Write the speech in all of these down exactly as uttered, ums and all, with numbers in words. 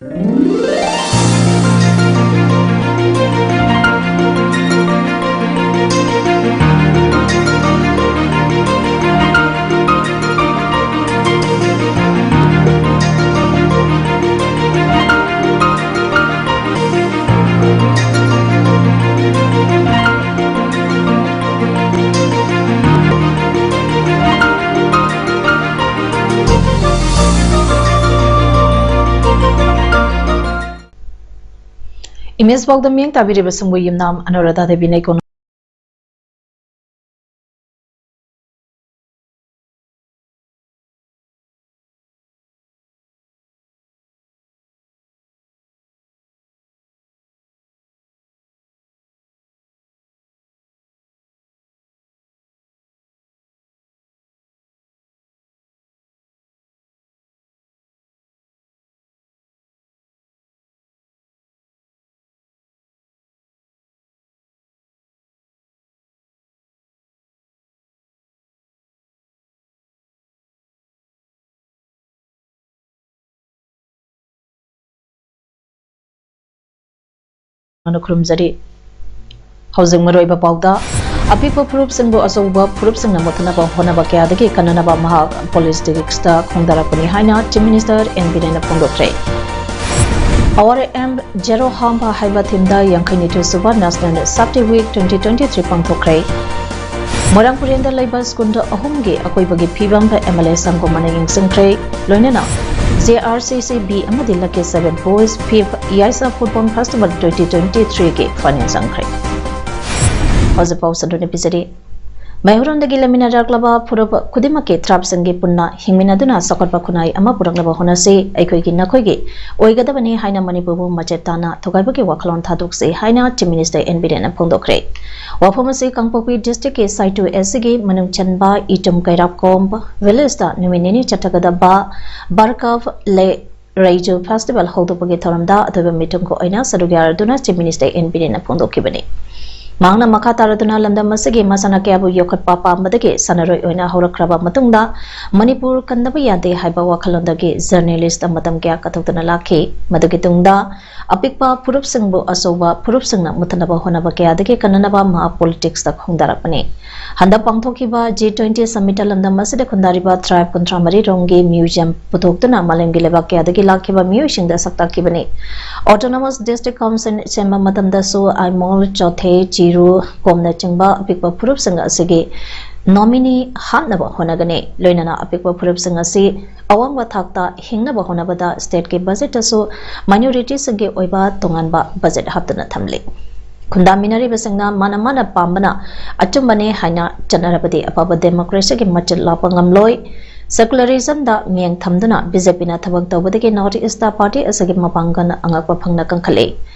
Image ꯄꯥꯎꯗꯝ ꯃꯤꯠꯌꯦꯡ ꯇꯥꯕꯤꯔꯤꯕꯁꯤꯡꯕꯨ ꯌꯨꯝꯅꯥꯝ ꯑꯅꯨꯔꯥꯙꯥ ꯗꯦꯕꯤꯅ ꯏꯀꯣꯟ ꯈꯨꯔꯨꯝꯖꯔꯤ꯫ ꯍꯧꯖꯤꯛ ꯃꯔꯨꯑꯣꯏꯕ ꯄꯥꯎꯗ, ꯑꯄꯤꯛꯄ ꯐꯨꯔꯨꯞꯁꯤꯡꯕꯨ ꯑꯆꯧꯕ ꯐꯨꯔꯨꯞꯁꯤꯡꯅ ꯃꯨꯠꯊꯅꯕ ꯍꯣꯠꯅꯕ ꯀꯌꯥꯗꯒꯤ ꯀꯟꯅꯅꯕ ꯃꯍꯥꯛ ꯄꯣꯂꯤꯇꯤꯛꯁꯇ ꯈꯣꯡꯗꯥꯔꯛꯄꯅꯤ ꯍꯥꯏꯅ Chief Minister N ꯕꯤꯔꯦꯟꯅ ꯐꯣꯡꯗꯣꯛꯈ꯭ꯔꯦ꯫ Our Aim Zero Harm ꯍꯥꯏꯕ ꯊꯤꯝꯗ ꯌꯥꯡꯈꯩꯅꯤꯊꯣꯏ ꯁꯨꯕ National Safety Week twenty twenty-three ꯄꯥꯡꯊꯣꯛꯈ꯭ꯔꯦ꯫ ꯃꯣꯏꯔꯥꯡ ꯄꯨꯔꯦꯟꯗ ꯂꯩꯕ ꯁ꯭ꯀꯨꯜ ꯑꯍꯨꯝꯒꯤ ꯑꯀꯣꯏꯕꯒꯤ ꯐꯤꯕꯝ M L A ꯁꯪꯒꯣꯝꯅ ꯌꯦꯡꯁꯤꯟꯈ꯭ꯔꯦ꯫ ꯂꯣꯏꯅꯅ J R C C B ꯑꯃꯗꯤ Lucky Seven Boys fifth ꯌꯥꯏꯁꯥ Football Festival twenty twenty-three ꯒꯤ final ꯆꯪꯈ꯭ꯔꯦ꯫ ꯍꯧꯖꯤꯛ ꯄꯥꯎ ꯁꯟꯗꯣꯛꯅ ꯄꯤꯖꯔꯤ꯫ ꯃꯩꯍꯧꯔꯣꯟꯗꯒꯤ ꯂꯩꯃꯤꯟꯅꯔꯛꯂꯕ ꯐꯨꯔꯨꯞ ꯈꯨꯗꯤꯡꯃꯛꯀꯤ ꯇ꯭ꯔꯥꯏꯕꯁꯤꯡꯒꯤ ꯄꯨꯟꯅ ꯍꯤꯡꯃꯤꯟꯅꯗꯨꯅ ꯆꯥꯎꯈꯠꯄ ꯈꯨꯟꯅꯥꯏ ꯑꯃ ꯄꯨꯔꯛꯅꯕ ꯍꯣꯠꯅꯁꯤ꯫ ꯑꯩꯈꯣꯏꯒꯤ ꯅꯈꯣꯏꯒꯤ ꯑꯣꯏꯒꯗꯕꯅꯤ ꯍꯥꯏꯅ ꯃꯅꯤꯄꯨꯔꯕꯨ ꯃꯆꯦꯠ ꯇꯥꯅ ꯊꯨꯒꯥꯏꯕꯒꯤ ꯋꯥꯈꯜꯂꯣꯟ ꯊꯥꯗꯣꯛꯁꯤ ꯍꯥꯏꯅ Chief Minister N ꯕꯤꯔꯦꯟꯅ ꯐꯣꯡꯗꯣꯛꯈ꯭ꯔꯦ꯫ ꯋꯥꯐꯝ ꯑꯁꯤ ꯀꯥꯡꯄꯣꯛꯄꯤ district ꯀꯤ ꯁꯥꯏꯇꯨ S C ꯒꯤ ꯃꯅꯨꯡ ꯆꯟꯕ ꯏꯇꯨꯝ ꯀꯩꯔꯥꯛꯀꯣꯝ village ꯇ ꯅꯨꯃꯤꯠ ꯅꯤꯅꯤ ꯆꯠꯊꯒꯗꯕ ꯕꯔꯀꯞ ꯂꯦ ꯔꯩꯖꯨ festival ꯍꯧꯗꯣꯛꯄꯒꯤ ꯊꯧꯔꯝꯗ ꯑꯊꯣꯏꯕ ꯃꯤꯊꯨꯡ ꯑꯣꯏꯅ ꯁꯔꯨꯛ ꯌꯥꯔꯗꯨꯅ Chief Minister N ꯕꯤꯔꯦꯟꯅ ꯐꯣꯡꯗꯣꯛꯈꯤꯕꯅꯤ꯫ ꯃꯍꯥꯛꯅ ꯃꯈꯥ ꯇꯥꯔꯗꯨꯅ ꯂꯝꯗꯝ ꯑꯁꯤꯒꯤ ꯃꯁꯥꯟꯅ ꯀꯌꯥꯕꯨ ꯌꯣꯛꯈꯠꯄ ꯄꯥꯝꯕꯗꯒꯤ ꯁꯥꯟꯅꯔꯣꯏ ꯑꯣꯏꯅ ꯍꯧꯔꯛꯈ꯭ꯔꯕ ꯃꯇꯨꯡꯗ ꯃꯅꯤꯄꯨꯔ ꯀꯟꯗꯕ ꯌꯥꯗꯦ ꯍꯥꯏꯕ ꯋꯥꯈꯜꯂꯣꯟꯗꯒꯤ ꯖꯔꯅꯦꯂꯤꯁꯇ ꯃꯇꯝ ꯀꯌꯥ ꯀꯠꯊꯣꯛꯇꯨꯅ ꯂꯥꯛꯈꯤ꯫ ꯃꯗꯨꯒꯤ ꯇꯨꯡꯗ ꯑꯄꯤꯛꯄ ꯐꯨꯔꯨꯞꯁꯤꯡꯕꯨ ꯑꯆꯧꯕ ꯐꯨꯔꯨꯞꯁꯤꯡꯅ ꯃꯨꯠꯊꯠꯅꯕ ꯍꯣꯠꯅꯕ ꯀꯌꯥꯗꯒꯤ ꯀꯟꯅꯅꯕ ꯃꯍꯥꯛ ꯄꯣꯂꯤꯇꯤꯛꯁꯇ ꯈꯣꯡꯗꯥꯔꯛꯄꯅꯤ꯫ ꯍꯟꯗꯛ ꯄꯥꯡꯊꯣꯛꯈꯤꯕ ꯖꯤ ꯇ꯭ꯋꯦꯟꯇꯤ ꯁꯝꯃꯤꯠꯇ ꯂꯝꯗꯝ ꯑꯁꯤꯗ ꯈꯨꯟꯗꯥꯔꯤꯕ ꯇ꯭ꯔꯥꯏꯕ ꯀꯨꯟꯊ꯭ꯔꯥ ꯃꯔꯤ ꯔꯣꯝꯒꯤ ꯃ꯭ꯌꯨꯖꯤꯌꯝ ꯄꯨꯊꯣꯛꯇꯨꯅ ꯃꯥꯂꯦꯝꯒꯤ ꯂꯩꯕꯥꯛ ꯀꯌꯥꯗꯒꯤ ꯂꯥꯛꯈꯤꯕ ꯃꯤꯑꯣꯏꯁꯤꯡꯗ ꯁꯛ ꯇꯥꯛꯈꯤꯕꯅꯤ꯫ ꯑꯣꯇꯣꯅꯣꯃꯁ ꯗꯤꯁꯇ꯭ꯔꯤꯛ ꯀꯥꯎꯟꯁꯤꯜ ꯁꯦꯝꯕ ꯃꯇꯝꯗꯁꯨ ꯑꯥꯏꯃꯣꯜ, ꯆꯣꯊꯦ, ꯆꯤꯔꯨ, ꯀꯣꯝꯅꯆꯤꯡꯕ ꯑꯄꯤꯛꯄ ꯐꯨꯔꯨꯞꯁꯤꯡ ꯑꯁꯤꯒꯤ ꯅꯣꯃꯤꯅꯤ ꯍꯥꯞꯅꯕ ꯍꯣꯠꯅꯒꯅꯤ꯫ ꯂꯣꯏꯅꯅ ꯑꯄꯤꯛꯄ ꯐꯨꯔꯨꯞꯁꯤꯡ ꯑꯁꯤ ꯑꯋꯥꯡꯕ ꯊꯥꯛꯇ ꯍꯤꯡꯅꯕ ꯍꯣꯠꯅꯕꯗ ꯁ꯭ꯇꯦꯠꯀꯤ ꯕꯖꯦꯠꯇꯁꯨ ꯃꯥꯏꯅꯣꯔꯤꯇꯤꯁꯤꯡꯒꯤ ꯑꯣꯏꯕ ꯇꯣꯉꯥꯟꯕ ꯕꯖꯦꯠ ꯍꯥꯞꯇꯨꯅ ꯊꯝꯂꯤ꯫ ꯈꯨꯟꯗꯥꯃꯤꯟꯅꯔꯤꯕꯁꯤꯡꯅ ꯃꯥꯅ ꯃꯥꯅ ꯄꯥꯝꯕꯅ ꯑꯆꯨꯝꯕꯅꯦ ꯍꯥꯏꯅ ꯆꯠꯅꯔꯕꯗꯤ ꯑꯐꯕ ꯗꯦꯃꯣꯀ꯭ꯔꯦꯁꯤꯒꯤ ꯃꯆꯤꯜ ꯂꯥꯛꯄ ꯉꯝꯂꯣꯏ꯫ ꯁꯦꯀꯨꯂꯔꯤꯖꯝꯗ ꯃꯤꯠꯌꯦꯡ ꯊꯝꯗꯨꯅ ꯕꯤ ꯖꯦ ꯄꯤꯅ ꯊꯕꯛ ꯇꯧꯕꯗꯒꯤ ꯅꯣꯔꯠ ꯏꯁꯇ ꯄꯥꯔꯇꯤ ꯑꯁꯤꯒꯤ ꯃꯄꯥꯡꯒꯜ ꯑꯉꯛꯄ ꯐꯪꯅ ꯀꯟꯈꯠꯂꯤ꯫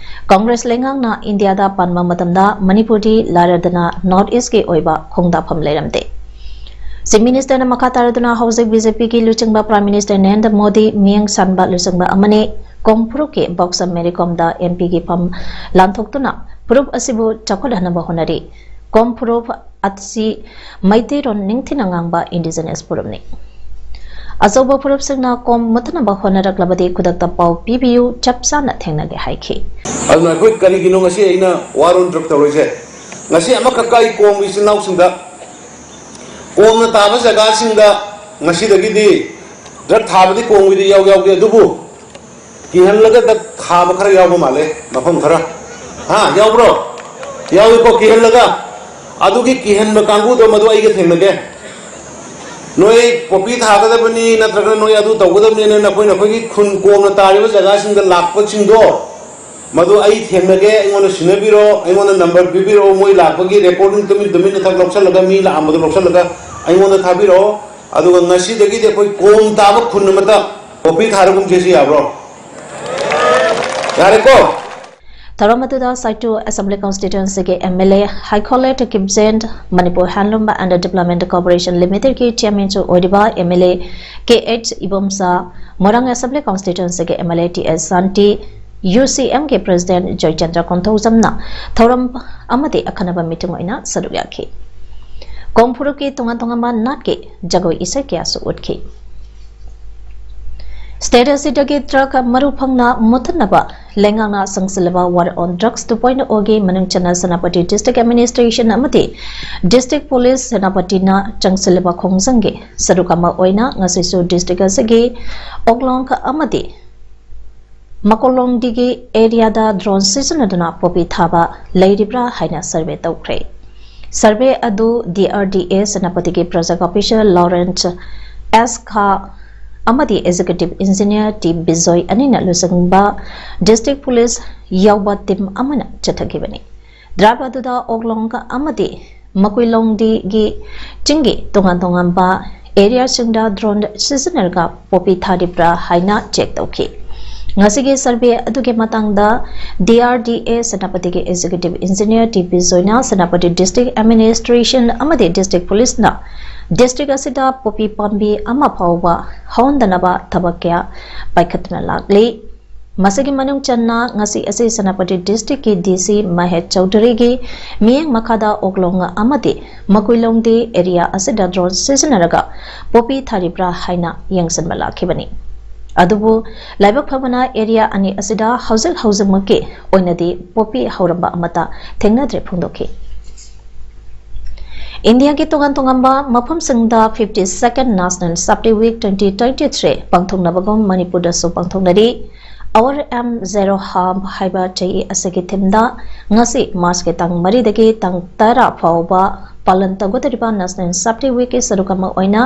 ꯀꯪꯒ꯭ꯔꯦꯁ ꯂꯩꯉꯥꯛꯅ ꯏꯟꯗꯤꯌꯥꯗ ꯄꯥꯟꯕ ꯃꯇꯝꯗ ꯃꯅꯤꯄꯨꯔꯗꯤ ꯂꯥꯏꯔꯗꯅ ꯅꯣꯔꯠ ꯏꯁꯀꯤ ꯑꯣꯏꯕ ꯈꯣꯡꯗꯥꯐꯝ ꯂꯩꯔꯝꯗꯦ꯫ ꯆꯤꯐ ꯃꯤꯅꯤꯁꯇꯔꯅ ꯃꯈꯥ ꯇꯥꯔꯗꯨꯅ ꯍꯧꯖꯤꯛ ꯕꯤ ꯖꯦ ꯄꯤꯒꯤ ꯂꯨꯆꯤꯡꯕ ꯄ꯭ꯔꯥꯏꯝ ꯃꯤꯅꯤꯁꯇꯔ ꯅꯔꯦꯟꯗ꯭ꯔ ꯃꯣꯗꯤ ꯃꯤꯠꯌꯦꯡ ꯁꯥꯟꯕ ꯂꯨꯆꯤꯡꯕ ꯑꯃꯅꯤ꯫ ꯀꯣꯝ ꯐꯨꯔꯨꯞꯀꯤ ꯕꯣꯛꯁꯔ ꯃꯦꯔꯤ ꯀꯣꯝꯗ ꯑꯦꯝ ꯄꯤꯒꯤ ꯐꯝ ꯂꯥꯟꯊꯣꯛꯇꯨꯅ ꯐꯨꯔꯨꯞ ꯑꯁꯤꯕꯨ ꯆꯥꯎꯈꯠꯍꯟꯅꯕ ꯍꯣꯠꯅꯔꯤ꯫ ꯀꯣꯝ ꯐꯨꯔꯨꯞ ꯑꯁꯤ ꯃꯩꯇꯩꯔꯣꯟ ꯅꯤꯡꯊꯤꯅ ꯉꯥꯡꯕ ꯏꯟꯗꯤꯖꯤꯅꯁ ꯐꯨꯔꯨꯞꯅꯤ꯫ ꯑꯆꯧꯕ ꯐꯨꯔꯨꯞꯁꯤꯡꯅ ꯀꯣꯝ ꯃꯨꯠꯊꯅꯕ ꯍꯣꯠꯅꯔꯛꯂꯕꯗꯤ ꯈꯨꯗꯛꯇ ꯄꯥꯎ ꯄꯤꯕꯤꯌꯨ, ꯆꯞ ꯆꯥꯅ ꯊꯦꯡꯅꯒꯦ ꯍꯥꯏꯈꯤ꯫ ꯑꯗꯨꯅ ꯑꯩꯈꯣꯏ ꯀꯔꯤꯒꯤꯅꯣ ꯉꯁꯤ ꯑꯩꯅ ꯋꯥꯔꯣꯜ ꯗ꯭ꯔꯣꯞ ꯇꯧꯔꯤꯁꯦ? ꯉꯁꯤ ꯑꯃꯈꯛꯀ ꯑꯩ ꯀꯣꯝꯒꯤ ꯏꯆꯤꯜ ꯏꯅꯥꯎꯁꯤꯡꯗ, ꯀꯣꯝꯅ ꯇꯥꯕ ꯖꯒꯥꯁꯤꯡꯗ ꯉꯁꯤꯗꯒꯤꯗꯤ ꯗ꯭ꯔꯒ ꯊꯥꯕꯗꯤ ꯀꯣꯝꯒꯤꯗꯤ ꯌꯥꯎ ꯌꯥꯎꯗꯦ, ꯑꯗꯨꯕꯨ ꯀꯤꯍꯜꯂꯒ ꯗ꯭ꯔꯒ ꯊꯥꯕ ꯈꯔ ꯌꯥꯎꯕ ꯃꯥꯜꯂꯦ ꯃꯐꯝ ꯈꯔ꯫ ꯍꯥ, ꯌꯥꯎꯕ꯭ꯔꯣ? ꯌꯥꯎꯏꯀꯣ, ꯀꯤꯍꯜꯂꯒ꯫ ꯑꯗꯨꯒꯤ ꯀꯤꯍꯟꯕ ꯀꯥꯡꯕꯨꯗꯣ ꯃꯗꯨ ꯑꯩꯒ ꯊꯦꯡꯅꯒꯦ꯫ ꯅꯣꯏ ꯄꯣꯄꯤ ꯊꯥꯒꯗꯕꯅꯤ ꯅꯠꯇ꯭ꯔꯒꯅ ꯅꯣꯏ ꯑꯗꯨ ꯇꯧꯒꯗꯕꯅꯤꯅ ꯅꯈꯣꯏ ꯅꯈꯣꯏꯒꯤ ꯈꯨꯟ ꯀꯣꯝꯅ ꯇꯥꯔꯤꯕ ꯖꯒꯥꯁꯤꯡꯗ ꯂꯥꯛꯄꯁꯤꯡꯗꯣ, ꯃꯗꯨ ꯑꯩ ꯊꯦꯡꯅꯒꯦ, ꯑꯩꯉꯣꯟꯗ ꯁꯤꯟꯅꯕꯤꯔꯣ, ꯑꯩꯉꯣꯟꯗ ꯅꯝꯕꯔ ꯄꯤꯕꯤꯔꯛꯑꯣ, ꯃꯣꯏ ꯂꯥꯛꯄꯒꯤ ꯔꯦꯀꯣꯔꯗꯤꯡ ꯇꯨꯃꯤꯟ ꯇꯨꯃꯤꯟꯅ ꯊꯛ ꯂꯧꯁꯜꯂꯒ, ꯃꯤ ꯂꯥꯛꯑꯝꯕꯗꯣ ꯂꯧꯁꯜꯂꯒ ꯑꯩꯉꯣꯟꯗ ꯊꯥꯕꯤꯔꯛꯑꯣ꯫ ꯑꯗꯨꯒ ꯉꯁꯤꯗꯒꯤꯗꯤ ꯑꯩꯈꯣꯏ ꯀꯣꯝ ꯇꯥꯕ ꯈꯨꯟ ꯑꯃꯠꯇ ꯄꯣꯄꯤ ꯊꯥꯔꯒꯨꯝꯁꯦ, ꯁꯤ ꯌꯥꯕ꯭ꯔꯣ? ꯌꯥꯔꯦꯀꯣ? ꯊꯧꯔꯝ ꯑꯗꯨꯗ ꯁꯥꯏꯇꯨ ꯑꯦꯁꯦꯝꯕ꯭ꯂꯤ ꯀꯟꯁꯇꯤꯇ꯭ꯋꯦꯟꯁꯤꯒꯤ M L A Haokholet Kipgen, Manipur handloom and development corporation ꯂꯤꯃꯤꯇꯦꯗꯀꯤ ꯆꯤꯌꯔꯃꯦꯟꯁꯨ ꯑꯣꯏꯔꯤꯕ M L A K H Ibomcha, Moirang assembly ꯀꯟꯁꯇꯤꯇ꯭ꯋꯦꯟꯁꯤꯒꯤ M L A T S Shanti, UCMꯒꯤ President ꯖꯣꯏꯆꯟꯗ꯭ꯔ ꯀꯣꯟꯊꯧꯖꯝꯅ ꯊꯧꯔꯝ ꯑꯃꯗꯤ ꯑꯈꯟꯅꯕ meeting ꯑꯣꯏꯅ ꯁꯔꯨꯛ ꯌꯥꯈꯤ꯫ ꯀꯣꯡ ꯐꯨꯔꯨꯞꯀꯤ ꯇꯣꯉꯥꯟ ꯇꯣꯉꯥꯟꯕ ꯅꯥꯠꯀꯤ ꯖꯒꯣꯏ ꯏꯁꯩ ꯀꯌꯥꯁꯨ ꯎꯠꯈꯤ꯫ State ꯑꯁꯤꯗꯒꯤ drug ꯃꯔꯨ ꯐꯪꯅ ꯃꯨꯠꯊꯠꯅꯕ ꯂꯩꯉꯥꯛꯅ ꯆꯪꯁꯤꯜꯂꯕ War on Drugs two point O ꯒꯤ ꯃꯅꯨꯡ ꯆꯟꯅ ꯁꯦꯅꯥꯄꯇꯤ District Administration ꯑꯃꯗꯤ District Police ꯁꯦꯅꯥꯄꯇꯤꯅ ꯆꯪꯁꯤꯜꯂꯕ ꯈꯣꯡꯖꯪꯒꯤ ꯁꯔꯨꯛ ꯑꯃ ꯑꯣꯏꯅ ꯉꯁꯤꯁꯨ district ꯑꯁꯤꯒꯤ ꯑꯣꯛꯂꯣꯡ ꯑꯃꯗꯤ ꯃꯀꯣꯂꯣꯡꯗꯤꯒꯤ areaꯗ drone ꯁꯤꯖꯤꯟꯅꯗꯨꯅ ꯄꯣꯄꯤ ꯊꯥꯕ ꯂꯩꯔꯤꯕ꯭ꯔꯥ ꯍꯥꯏꯅ survey ꯇꯧꯈ꯭ꯔꯦ꯫ Survey ꯑꯗꯨ DRDA ꯁꯦꯅꯥꯄꯇꯤꯒꯤ project officer Lawrence S ꯈꯥ ꯑꯃꯗꯤ Executive Engineer T ꯕꯤꯖꯣꯏ ꯑꯅꯤꯅ ꯂꯨꯆꯤꯡꯕ District Police ꯌꯥꯎꯕ team ꯑꯃꯅ ꯆꯠꯊꯈꯤꯕꯅꯤ꯫ Drive ꯑꯗꯨꯗ ꯑꯣꯛꯂꯣꯡ ꯑꯃꯗꯤ ꯃꯀꯨꯏꯂꯣꯡꯗꯤꯒꯤ ꯆꯤꯡꯒꯤ ꯇꯣꯉꯥꯟ ꯇꯣꯉꯥꯟꯕ areaꯁꯤꯡꯗ drone ꯁꯤꯖꯤꯟꯅꯔꯒ ꯄꯣꯄꯤ ꯊꯥꯔꯤꯕ꯭ꯔꯥ ꯍꯥꯏꯅ check ꯇꯧꯈꯤ꯫ ꯉꯁꯤꯒꯤ survey ꯑꯗꯨꯒꯤ ꯃꯇꯥꯡꯗ DRDA ꯁꯦꯅꯥꯄꯇꯤꯒꯤ Executive Engineer T ꯕꯤꯖꯣꯏꯅ ꯁꯦꯅꯥꯄꯇꯤ District Administration ꯑꯃꯗꯤ District Policeꯅ district ꯑꯁꯤꯗ ꯄꯣꯄꯤ ꯄꯥꯝꯕꯤ ꯑꯃ ꯐꯥꯎꯕ ꯍꯧꯍꯟꯗꯅꯕ ꯊꯕꯛ ꯀꯌꯥ ꯄꯥꯏꯈꯠꯇꯨꯅ ꯂꯥꯛꯂꯤ꯫ ꯃꯁꯤꯒꯤ ꯃꯅꯨꯡ ꯆꯟꯅ ꯉꯁꯤ ꯑꯁꯤ ꯁꯦꯅꯥꯄꯇꯤ districtꯀꯤ DC ꯃꯍꯦꯁ ꯆꯧꯙꯨꯔꯤꯒꯤ ꯃꯤꯠꯌꯦꯡ ꯃꯈꯥꯗ ꯑꯣꯛꯂꯣꯡ ꯑꯃꯗꯤ ꯃꯀꯨꯏꯂꯣꯡꯗꯤ area ꯑꯁꯤꯗ drone ꯁꯤꯖꯤꯟꯅꯔꯒ ꯄꯣꯄꯤ ꯊꯥꯔꯤꯕ꯭ꯔꯥ ꯍꯥꯏꯅ ꯌꯦꯡꯁꯤꯟꯕ ꯂꯥꯛꯈꯤꯕꯅꯤ꯫ ꯑꯗꯨꯕꯨ ꯂꯥꯏꯕꯛ ꯐꯕꯅ area ꯑꯅꯤ ꯑꯁꯤꯗ ꯍꯧꯖꯤꯛ ꯍꯧꯖꯤꯛꯃꯛꯀꯤ ꯑꯣꯏꯅꯗꯤ ꯄꯣꯄꯤ ꯍꯧꯔꯝꯕ ꯑꯃꯠꯇ ꯊꯦꯡꯅꯗ꯭ꯔꯦ ꯐꯣꯡꯗꯣꯛꯈꯤ꯫ ꯏꯟꯗꯤꯌꯥꯒꯤ ꯇꯣꯉꯥꯟ ꯇꯣꯉꯥꯟꯕ ꯃꯐꯝꯁꯤꯡꯗ fifty second National Safety Week twenty twenty three ꯄꯥꯡꯊꯣꯛꯅꯕꯒꯨꯝ ꯃꯅꯤꯄꯨꯔꯗꯁꯨ ꯄꯥꯡꯊꯣꯛꯅꯔꯤ꯫ Our Aim Zero Harm ꯍꯥꯏꯕ ꯆꯍꯤ ꯑꯁꯤꯒꯤ themeꯗ ꯉꯁꯤ Marchꯀꯤ ꯇꯥꯡ ꯃꯔꯤꯗꯒꯤ ꯇꯥꯡ ꯇꯔꯥ ꯐꯥꯎꯕ ꯄꯥꯂꯟ ꯇꯧꯒꯗꯧꯔꯤꯕ National Safety Weekꯀꯤ ꯁꯔꯨꯛ ꯑꯃ ꯑꯣꯏꯅ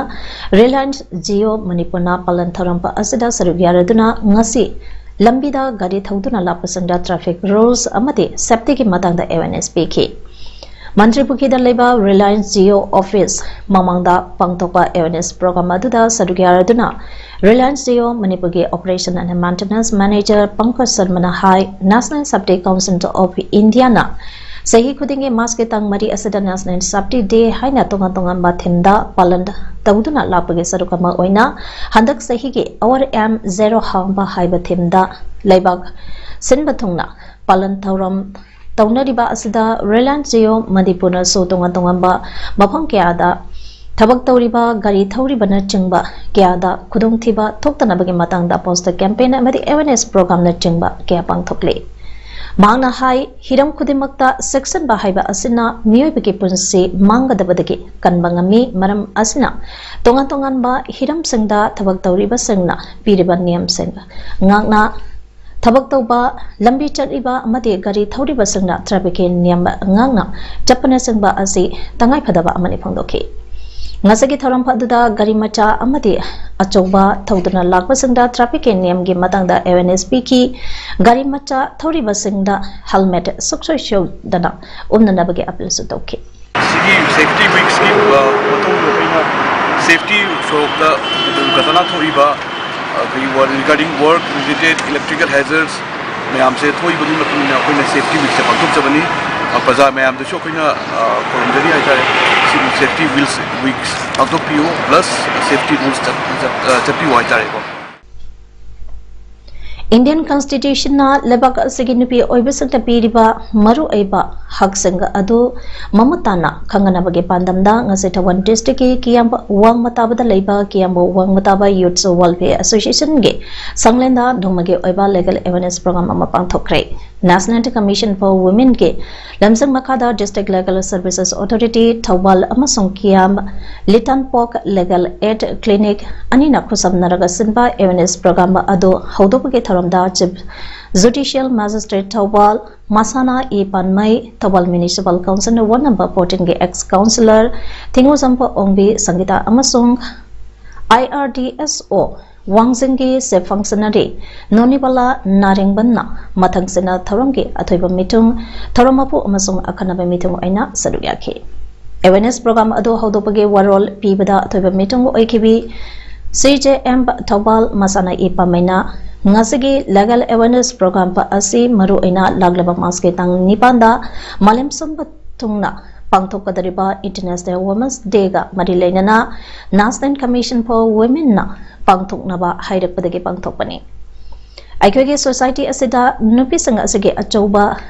Reliance Jio ꯃꯅꯤꯄꯨꯔꯅ ꯄꯥꯂꯟ ꯊꯧꯔꯝ ꯑꯁꯤꯗ ꯁꯔꯨꯛ ꯌꯥꯔꯗꯨꯅ ꯉꯁꯤ ꯂꯝꯕꯤꯗ ꯒꯥꯔꯤ ꯊꯧꯗꯨꯅ ꯂꯥꯛꯄꯁꯤꯡꯗ traffic rules ꯑꯃꯗꯤ safetyꯒꯤ ꯃꯇꯥꯡꯗ awareness ꯄꯤꯈꯤ꯫ ꯃꯟꯇ꯭ꯔꯤ ꯄꯨꯈ꯭ꯔꯤꯗ ꯂꯩꯕ Reliance Jio office ꯃꯃꯥꯡꯗ ꯄꯥꯡꯊꯣꯛꯄ awareness program ꯑꯗꯨꯗ ꯁꯔꯨꯛ ꯌꯥꯔꯗꯨꯅ Reliance Jio ꯃꯅꯤꯄꯨꯔꯒꯤ Operation and Maintenance Manager Pankaj ꯁꯔꯃꯅ high, National Safety Council of Indiaꯅ ꯆꯍꯤ ꯈꯨꯗꯤꯡꯒꯤ Marchꯀꯤ ꯇꯥꯡ ꯃꯔꯤ ꯑꯁꯤꯗ National Safety Day ꯍꯥꯏꯅ ꯇꯣꯉꯥꯟ ꯇꯣꯉꯥꯟꯕ themeꯗ ꯄꯥꯂꯟ ꯇꯧꯗꯨꯅ ꯂꯥꯛꯄꯒꯤ ꯁꯔꯨꯛ ꯑꯃ ꯑꯣꯏꯅ ꯍꯟꯗꯛ ꯆꯍꯤꯒꯤ Our Aim Zero Harm ꯍꯥꯏꯕ themeꯗ ꯂꯩꯕꯥꯛ ꯁꯤꯟꯕ ꯊꯨꯡꯅ ꯄꯥꯂꯟ ꯊꯧꯔꯝ ꯇꯧꯅꯔꯤꯕ ꯑꯁꯤꯗ Reliance Jio ꯃꯅꯤꯄꯨꯔꯅꯁꯨ ꯇꯣꯉꯥꯟ ꯇꯣꯉꯥꯟꯕ ꯃꯐꯝ ꯀꯌꯥꯗ ꯊꯕꯛ ꯇꯧꯔꯤꯕ ꯒꯥꯔꯤ ꯊꯧꯔꯤꯕꯅꯆꯤꯡꯕ ꯀꯌꯥꯗ ꯈꯨꯗꯣꯡꯊꯤꯕ ꯊꯣꯛꯇꯅꯕꯒꯤ ꯃꯇꯥꯡꯗ poster campaign ꯑꯃꯗꯤ awareness program ꯅꯆꯤꯡꯕ ꯀꯌꯥ ꯄꯥꯡꯊꯣꯛꯂꯤ꯫ ꯃꯍꯥꯛꯅ ꯍꯥꯏ, ꯍꯤꯔꯝ ꯈꯨꯗꯤꯡꯃꯛꯇ ꯆꯦꯛꯁꯤꯟꯕ ꯍꯥꯏꯕ ꯑꯁꯤꯅ ꯃꯤꯑꯣꯏꯕꯒꯤ ꯄꯨꯟꯁꯤ ꯃꯥꯡꯒꯗꯕꯗꯒꯤ ꯀꯟꯕ ꯉꯝꯃꯤ꯫ ꯃꯔꯝ ꯑꯁꯤꯅ ꯇꯣꯉꯥꯟ ꯇꯣꯉꯥꯟꯕ ꯍꯤꯔꯝꯁꯤꯡꯗ ꯊꯕꯛ ꯇꯧꯔꯤꯕꯁꯤꯡꯅ ꯄꯤꯔꯤꯕ ꯅꯤꯌꯝꯁꯤꯡ ꯉꯥꯛꯅ ꯊꯕꯛ ꯇꯧꯕ, ꯂꯝꯕꯤ ꯆꯠꯂꯤꯕ ꯑꯃꯗꯤ ꯒꯥꯔꯤ ꯊꯧꯔꯤꯕꯁꯤꯡꯅ trafficꯀꯤ ꯅꯤꯌꯝ ꯉꯥꯛꯅ ꯆꯠꯄꯅꯆꯤꯡꯕ ꯑꯁꯤ ꯇꯉꯥꯏꯐꯗꯕ ꯑꯃꯅꯤ ꯐꯣꯡꯗꯣꯛꯈꯤ꯫ ꯉꯁꯤꯒꯤ ꯊꯧꯔꯝ ꯑꯗꯨꯗ ꯒꯥꯔꯤ ꯃꯆꯥ ꯑꯃꯗꯤ ꯑꯆꯧꯕ ꯊꯧꯗꯨꯅ ꯂꯥꯛꯄꯁꯤꯡꯗ trafficꯀꯤ ꯅꯤꯌꯝꯒꯤ ꯃꯇꯥꯡꯗ awareness ꯄꯤꯈꯤ꯫ ꯒꯥꯔꯤ ꯃꯆꯥ ꯊꯧꯔꯤꯕꯁꯤꯡꯗ helmet ꯁꯨꯡꯁꯣꯏ ꯁꯣꯏꯗꯅ ꯎꯞꯅꯅꯕꯒꯤ appealꯁꯨ ꯇꯧꯈꯤ꯫ ꯁꯤꯒꯤ ꯁꯦꯐꯇꯤ ꯋꯤꯛꯁꯀꯤ ꯃꯇꯨꯡꯗ ꯑꯩꯈꯣꯏꯅ ꯁꯦꯐꯇꯤ ꯁꯣꯔꯣꯛꯇ ꯗꯨꯔꯘꯇꯅꯥ ꯊꯣꯛꯏꯕ ꯑꯩꯈꯣꯏꯒꯤ regarding work related electrical hazards ꯃꯌꯥꯝꯁꯦ ꯊꯣꯛꯏꯕꯒꯤ ꯃꯇꯨꯡ ꯏꯟꯅ ꯑꯩꯈꯣꯏꯅ ꯁꯦꯐꯇꯤ ꯋꯤꯛꯁꯦ ꯄꯥꯡꯊꯣꯛꯆꯕꯅꯤ꯫ ꯄ꯭ꯔꯖꯥ ꯃꯌꯥꯝꯗꯁꯨ ꯑꯩꯈꯣꯏꯅ ꯈꯨꯔꯨꯝꯖꯔꯤ ꯍꯥꯏꯇꯥꯔꯦ꯫ ꯁꯤꯒꯤ ꯁꯦꯐꯇꯤ ꯋꯤꯜꯁ ꯋꯤꯛꯁ ꯄꯥꯡꯊꯣꯛꯄꯤꯌꯨ, plus safety rules ꯆꯠꯄꯤꯌꯨ ꯍꯥꯏꯇꯥꯔꯦꯀꯣ꯫ Indian Constitutionꯅ ꯂꯩꯕꯥꯛ ꯑꯁꯤꯒꯤ ꯅꯨꯄꯤ ꯑꯣꯏꯕꯁꯤꯡꯗ ꯄꯤꯔꯤꯕ ꯃꯔꯨꯑꯣꯏꯕ ꯍꯛꯁꯤꯡ ꯑꯗꯨ ꯃꯃꯨꯠ ꯇꯥꯅ ꯈꯪꯅꯅꯕꯒꯤ ꯄꯥꯟꯗꯝꯗ ꯉꯁꯤ ꯊꯧꯕꯥꯜ districtꯀꯤ ꯀꯤꯌꯥꯝꯕ ꯋꯥꯡꯃ ꯇꯥꯕꯗ ꯂꯩꯕ ꯀꯤꯌꯥꯝꯕ ꯋꯥꯡꯃ ꯇꯥꯕ Youth Welfare Associationꯒꯤ ꯁꯪꯂꯦꯟꯗ ꯅꯣꯡꯃꯒꯤ ꯑꯣꯏꯕ legal awareness program ꯑꯃ ꯄꯥꯡꯊꯣꯛꯈ꯭ꯔꯦ꯫ National Commission for Womenꯒꯤ ꯂꯝꯖꯤꯡ ꯃꯈꯥꯗ District Legal Services Authority Thoubal ꯑꯃꯁꯨꯡ ꯀꯤꯌꯥꯝ ꯂꯤꯇꯥꯟꯄꯣꯛ Legal Aid Clinic ꯑꯅꯤꯅ ꯈꯨꯠꯁꯝꯅꯔꯒ ꯁꯤꯟꯕ awareness program ꯑꯗꯨ ꯍꯧꯗꯣꯛꯄꯒꯤ ꯊꯧꯔꯝꯗ Chief Judicial Magistrate ꯊꯧꯕꯥꯜ ꯃꯁꯥꯅ E Panmei, Thoubal Municipal Council Ward number fourteenꯒꯤ ex councillor ꯊꯤꯡꯉꯨꯖꯝꯕ ꯑꯣꯡꯕꯤ ꯁꯪꯒꯤꯇꯥ ꯑꯃꯁꯨꯡ IRDSO ꯋꯥꯡꯖꯤꯡꯒꯤ Chief Functionary ꯅꯣꯅꯤꯕꯂꯥ ꯅꯥꯔꯦꯡꯕꯟꯅ ꯃꯊꯪꯁꯤꯅ ꯊꯧꯔꯝꯒꯤ ꯑꯊꯣꯏꯕ ꯃꯤꯊꯨꯡ, ꯊꯧꯔꯝ ꯃꯄꯨ ꯑꯃꯁꯨꯡ ꯑꯈꯟꯅꯕ ꯃꯤꯊꯨꯡ ꯑꯣꯏꯅ ꯁꯔꯨꯛ ꯌꯥꯈꯤ꯫ Awareness program ꯑꯗꯨ ꯍꯧꯗꯣꯛꯄꯒꯤ ꯋꯥꯔꯣꯜ ꯄꯤꯕꯗ ꯑꯊꯣꯏꯕ ꯃꯤꯊꯨꯡ ꯑꯣꯏꯈꯤꯕꯤ CJM ꯊꯧꯕꯥꯜ ꯃꯁꯥꯅ ꯏ ꯄꯥꯝꯃꯩꯅ ꯉꯁꯤꯒꯤ legal awareness program ꯑꯁꯤ ꯃꯔꯨꯑꯣꯏꯅ ꯂꯥꯛꯂꯤꯕ Marchꯀꯤ ꯇꯥꯡ ꯅꯤꯄꯥꯟꯗ ꯃꯥꯂꯦꯝ ꯁꯤꯟꯕ ꯊꯨꯡꯅ ꯄꯥꯡꯊꯣꯛꯀꯗꯧꯔꯤꯕ International Women's Dayꯒ ꯃꯔꯤ ꯂꯩꯅꯅ National Commission for Womenꯅ ꯄꯥꯡꯊꯣꯛꯅꯕ ꯍꯥꯏꯔꯛꯄꯗꯒꯤ ꯄꯥꯡꯊꯣꯛꯄꯅꯤ꯫ ꯑꯩꯈꯣꯏꯒꯤ ꯁꯣꯁꯥꯏꯇꯤ ꯑꯁꯤꯗ ꯅꯨꯄꯤꯁꯤꯡ ꯑꯁꯤꯒꯤ ꯑꯆꯧꯕ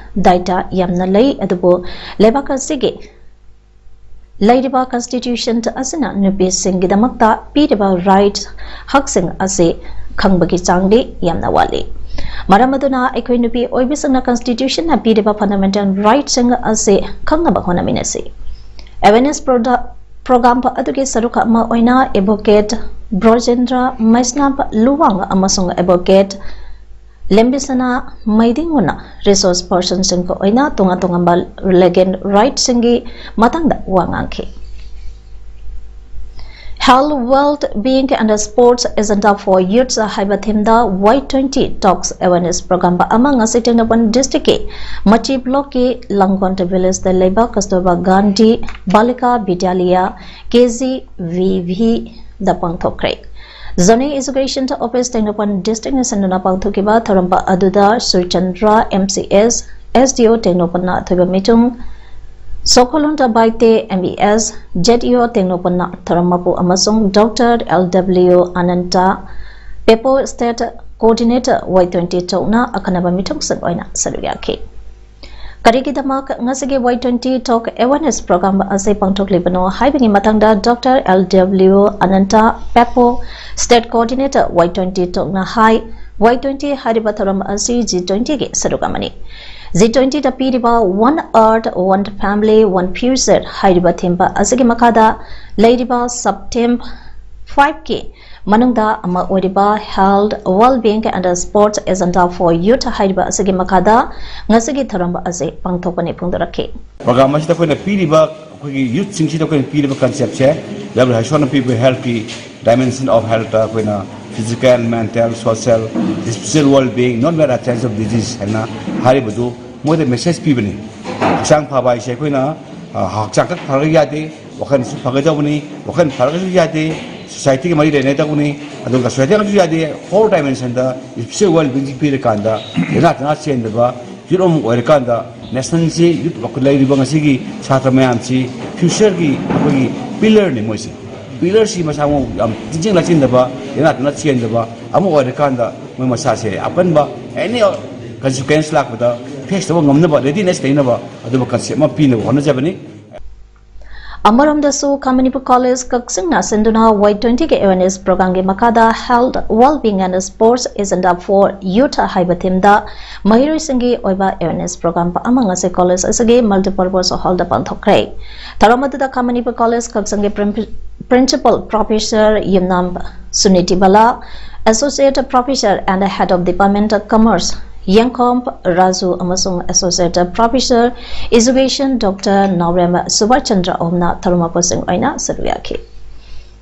ꯗꯥꯏꯇ ꯌꯥꯝꯅ ꯂꯩ, ꯑꯗꯨꯕꯨ ꯂꯩꯕꯥꯛ ꯑꯁꯤꯒꯤ ꯂꯩꯔꯤꯕ ꯀꯟꯁꯇꯤꯇ꯭ꯌꯨꯁꯟ ꯑꯁꯤꯅ ꯅꯨꯄꯤꯁꯤꯡꯒꯤꯗꯃꯛꯇ ꯄꯤꯔꯤꯕ ꯔꯥꯏꯠ, ꯍꯛꯁꯤꯡ ꯑꯁꯤ ꯈꯪꯕꯒꯤ ꯆꯥꯡꯗꯤ ꯌꯥꯝꯅ ꯋꯥꯠꯂꯤ꯫ ꯃꯔꯝ ꯑꯗꯨꯅ ꯑꯩꯈꯣꯏ ꯅꯨꯄꯤ ꯑꯣꯏꯕꯤꯁꯤꯡꯅ ꯀꯟꯁꯇꯤꯇ꯭ꯌꯨꯁꯟꯅ ꯄꯤꯔꯤꯕ ꯐꯟꯗꯥꯃꯦꯟꯇꯦꯜ ꯔꯥꯏꯠꯁꯤꯡ ꯑꯁꯤ ꯈꯪꯅꯕ ꯍꯣꯠꯅꯃꯤꯟꯅꯁꯤ꯫ ꯑꯦꯋꯦꯔꯅꯦꯁ ꯄ꯭ꯔꯣꯒ꯭ꯔꯥꯝ ꯑꯗꯨꯒꯤ ꯁꯔꯨꯛ ꯑꯃ ꯑꯣꯏꯅ ꯑꯦꯗꯚꯣꯀꯦꯠ ꯕ꯭ꯔꯣꯖꯦꯟꯗ꯭ꯔ ꯃꯩꯁꯅꯥꯝ ꯂꯨꯋꯥꯡ ꯑꯃꯁꯨꯡ ꯑꯦꯗꯚꯣꯀꯦꯠ ꯂꯦꯝꯕꯤꯁꯅꯥ ꯃꯩꯗꯤꯡꯉꯨꯅ ꯔꯤꯁꯣꯔꯁ ꯄꯔꯁꯟꯁꯤꯡꯒ ꯑꯣꯏꯅ ꯇꯣꯉꯥꯟ ꯇꯣꯉꯥꯟꯕ ꯂꯤꯒꯦꯜ ꯔꯥꯏꯠꯁꯤꯡꯒꯤ ꯃꯇꯥꯡꯗ ꯋꯥ ꯉꯥꯡꯈꯤ꯫ Health, Wealth, Being and Sports Agenda for Youth ꯍꯥꯏꯕ ꯊꯤꯝꯗ Y twenty talks awareness programme ꯑꯃ ꯉꯁꯤ ꯇꯦꯡꯅꯧꯄꯜ ꯗꯤꯁꯇ꯭ꯔꯤꯛꯀꯤ ꯃꯆꯤ ꯕ꯭ꯂꯣꯛꯀꯤ ꯂꯥꯡꯒꯣꯟ ꯚꯤꯂꯦꯖꯇ ꯂꯩꯕ Kasturba Gandhi Balika Vidyalaya, K G V ꯚꯤꯗ ꯄꯥꯡꯊꯣꯛꯈ꯭ꯔꯦ꯫ ꯖꯣꯅꯦꯜ ꯑꯦꯖꯨꯀꯦꯁꯟ ꯑꯣꯐꯤꯁ ꯇꯦꯡꯅꯧꯄꯜ ꯗꯤꯁꯇ꯭ꯔꯤꯛꯅ ꯁꯤꯟꯗꯨꯅ ꯄꯥꯡꯊꯣꯛꯈꯤꯕ ꯊꯧꯔꯝ ꯑꯗꯨꯗ Surchandra M C S, S D O ꯇꯦꯡꯅꯧꯄꯜꯅ ꯑꯊꯣꯏꯕ ꯃꯤꯆꯨꯝ, ꯁꯣꯀꯣꯂꯣꯟꯗ Baite M E S, Z E O ꯇꯦꯡꯅꯧꯄꯜꯅ ꯊꯧꯔꯝ ꯃꯄꯨ ꯑꯃꯁꯨꯡ ꯗꯣꯛꯇꯔ ꯑꯦꯜ ꯗꯕ꯭ꯂꯤꯎ ꯑꯅꯟꯇ, ꯄꯦꯄꯣ ꯁ꯭ꯇꯦꯠ ꯀꯣꯑꯣꯔꯗꯤꯅꯦꯇꯔ ꯋꯥꯏ ꯇ꯭ꯋꯦꯟꯇꯤ ꯇꯣꯛꯅ ꯑꯈꯟꯅꯕ ꯃꯤꯊꯨꯡꯁꯤꯡ ꯑꯣꯏꯅ ꯁꯔꯨꯛ ꯌꯥꯈꯤ꯫ ꯀꯔꯤꯒꯤꯗꯃꯛ ꯉꯁꯤꯒꯤ Y twenty talk awareness programme ꯑꯁꯤ ꯄꯥꯡꯊꯣꯛꯂꯤꯕꯅꯣ ꯍꯥꯏꯕꯒꯤ ꯃꯇꯥꯡꯗ ꯗꯣꯛꯇꯔ ꯑꯦꯜ ꯗꯕ꯭ꯂꯤꯎ ꯑꯅꯟꯇ, ꯄꯦꯄꯣ ꯁ꯭ꯇꯦꯠ ꯀꯣꯑꯣꯔꯗꯤꯅꯦꯇꯔ ꯋꯥꯏ ꯇ꯭ꯋꯦꯟꯇꯤ ꯇꯣꯛꯅ ꯍꯥꯏ, ꯋꯥꯏ ꯇ꯭ꯋꯦꯟꯇꯤ ꯍꯥꯏꯔꯤꯕ ꯊꯧꯔꯝ ꯑꯁꯤ ꯖꯤ ꯇ꯭ꯋꯦꯟꯇꯤꯒꯤ ꯁꯔꯨꯛ ꯑꯃꯅꯤ꯫ ꯖꯤ ꯇ꯭ꯋꯦꯟꯇꯤꯗ ꯄꯤꯔꯤꯕ One Earth, One Family, One Future ꯍꯥꯏꯔꯤꯕ ꯊꯤꯝ ꯑꯁꯤꯒꯤ ꯃꯈꯥꯗ ꯂꯩꯔꯤꯕ ꯁꯕ ꯊꯤꯝ ꯐꯥꯏꯚꯀꯤ ꯃꯅꯨꯡꯗ ꯑꯃ ꯑꯣꯏꯔꯤꯕ Health, Well-being and Sports Agenda for Youth ꯍꯥꯏꯔꯤꯕ ꯑꯁꯤꯒꯤ ꯃꯈꯥꯗ ꯉꯁꯤꯒꯤ ꯊꯧꯔꯝ ꯑꯁꯤ ꯄꯥꯡꯊꯣꯛꯄꯅꯤ ꯐꯣꯡꯗꯣꯔꯛꯈꯤ꯫ ꯄ꯭ꯔꯣꯒ꯭ꯔꯥꯝ ꯑꯁꯤꯗ ꯑꯩꯈꯣꯏꯅ ꯄꯤꯔꯤꯕ, ꯑꯩꯈꯣꯏꯒꯤ ꯌꯨꯠꯁꯤꯡꯁꯤꯗ ꯑꯩꯈꯣꯏꯅ ꯄꯤꯔꯤꯕ ꯀꯟꯁꯦꯞꯁꯦ, ꯗꯥꯛꯇꯔ ꯍꯔꯤꯁꯣꯟꯅ ꯄꯤꯕ healthꯀꯤ dimension of healthꯇ ꯑꯩꯈꯣꯏꯅ physical, mental, social, spiritual well-being, not mere absence of disease ꯍꯥꯏꯅ ꯍꯥꯏꯔꯤꯕꯗꯨ ꯃꯣꯏꯗ ꯃꯦꯁꯦꯖ ꯄꯤꯕꯅꯤ꯫ ꯍꯛꯆꯥꯡ ꯐꯕ ꯍꯥꯏꯁꯦ ꯑꯩꯈꯣꯏꯅ, ꯑ, ꯍꯛꯆꯥꯡ ꯈꯛ ꯐꯔꯒ ꯌꯥꯗꯦ, ꯋꯥꯈꯜꯁꯨ ꯐꯒꯗꯧꯕꯅꯤ, ꯋꯥꯈꯜ ꯐꯔꯒꯁꯨ ꯌꯥꯗꯦ, ꯁꯣꯁꯥꯏꯇꯤꯒ ꯃꯔꯤ ꯂꯩꯅꯗꯧꯕꯅꯤ, ꯑꯗꯨꯒ ꯁꯣꯁꯥꯏꯇꯤꯒꯁꯨ ꯌꯥꯗꯦ, whole dimensionꯗ spiritual well-beingꯁꯤ ꯄꯤꯔꯀꯥꯟꯗ ꯂꯥꯏꯅꯥ ꯇꯤꯟꯅꯥ ꯆꯦꯟꯗꯕ ꯌꯨꯠ ꯑꯃ ꯑꯣꯏꯔꯀꯥꯟꯗ nationꯁꯤ ꯌꯨꯠ ꯂꯩꯔꯤꯕ ꯉꯁꯤꯒꯤ ꯁꯥꯇ꯭ꯔ ꯃꯌꯥꯝꯁꯤ futureꯒꯤ ꯑꯩꯈꯣꯏꯒꯤ pillarꯅꯤ ꯃꯣꯏꯁꯦ꯫ Pillarꯁꯤ ꯃꯁꯥ ꯃꯎ ꯌꯥꯝ ꯇꯤꯟꯖꯤꯡ ꯂꯥꯛꯁꯤꯟꯗꯕ, ꯂꯥꯏꯅꯥ ꯇꯤꯟꯅꯥ ꯆꯦꯟꯗꯕ, ꯑꯃ ꯑꯣꯏꯔꯀꯥꯟꯗ ꯃꯣꯏ ꯃꯁꯥꯁꯦ ꯑꯀꯟꯕ ꯑꯦꯅꯤ ꯀꯟꯁꯤꯀ꯭ꯋꯦꯟꯁ ꯂꯥꯛꯄꯗ ꯐꯦꯁ ꯇꯧꯕ ꯉꯝꯅꯕ, ꯔꯦꯗꯤꯅꯦꯁ ꯂꯩꯅꯕ ꯑꯗꯨꯝꯕ ꯀꯟꯁꯦꯞ ꯑꯃ ꯄꯤꯅꯕ ꯍꯣꯠꯅꯖꯕꯅꯤ꯫ ꯑꯃꯔꯣꯝꯗꯁꯨ ꯈꯥ ꯃꯅꯤꯄꯨꯔ ꯀꯣꯂꯦꯖ ꯀꯛꯆꯤꯡꯅ ꯁꯤꯟꯗꯨꯅ ꯋꯥꯏ ꯇ꯭ꯋꯦꯟꯇꯤꯒꯤ ꯑꯦꯋꯦꯔꯅꯦꯁ ꯄ꯭ꯔꯣꯒ꯭ꯔꯥꯝꯒꯤ ꯃꯈꯥꯗ Health, Wellbeing and Sports Agenda for Youth ꯍꯥꯏꯕ ꯊꯤꯝꯗ ꯃꯍꯩꯔꯣꯏꯁꯤꯡꯒꯤ ꯑꯣꯏꯕ ꯑꯦꯋꯦꯔꯅꯦꯁ ꯄ꯭ꯔꯣꯒ꯭ꯔꯥꯝ ꯑꯃ ꯉꯁꯤ ꯀꯣꯂꯦꯖ ꯑꯁꯤꯒꯤ ꯃꯜꯇꯤꯄꯔꯄꯣꯁ ꯍꯣꯜꯗ ꯄꯥꯡꯊꯣꯛꯈ꯭ꯔꯦ꯫ ꯊꯧꯔꯝ ꯑꯗꯨꯗ ꯈꯥ ꯃꯅꯤꯄꯨꯔ ꯀꯣꯂꯦꯖ ꯀꯛꯆꯤꯡꯒꯤ principal professor Yumnam Suniti Bala, Associate Professor and Head of Department of Commerce ꯌꯦꯡꯈꯣꯝ ꯔꯥꯖꯨ ꯑꯃꯁꯨꯡ Associate Professor Education Doctor ꯅꯥꯎꯔꯦꯝ ꯁꯨꯕꯥꯁ ꯆꯟꯗ꯭ꯔ ꯑꯍꯨꯝꯅ ꯊꯧꯔꯝ ꯃꯄꯨꯁꯤꯡ ꯑꯣꯏꯅ ꯁꯔꯨꯛ ꯌꯥꯈꯤ꯫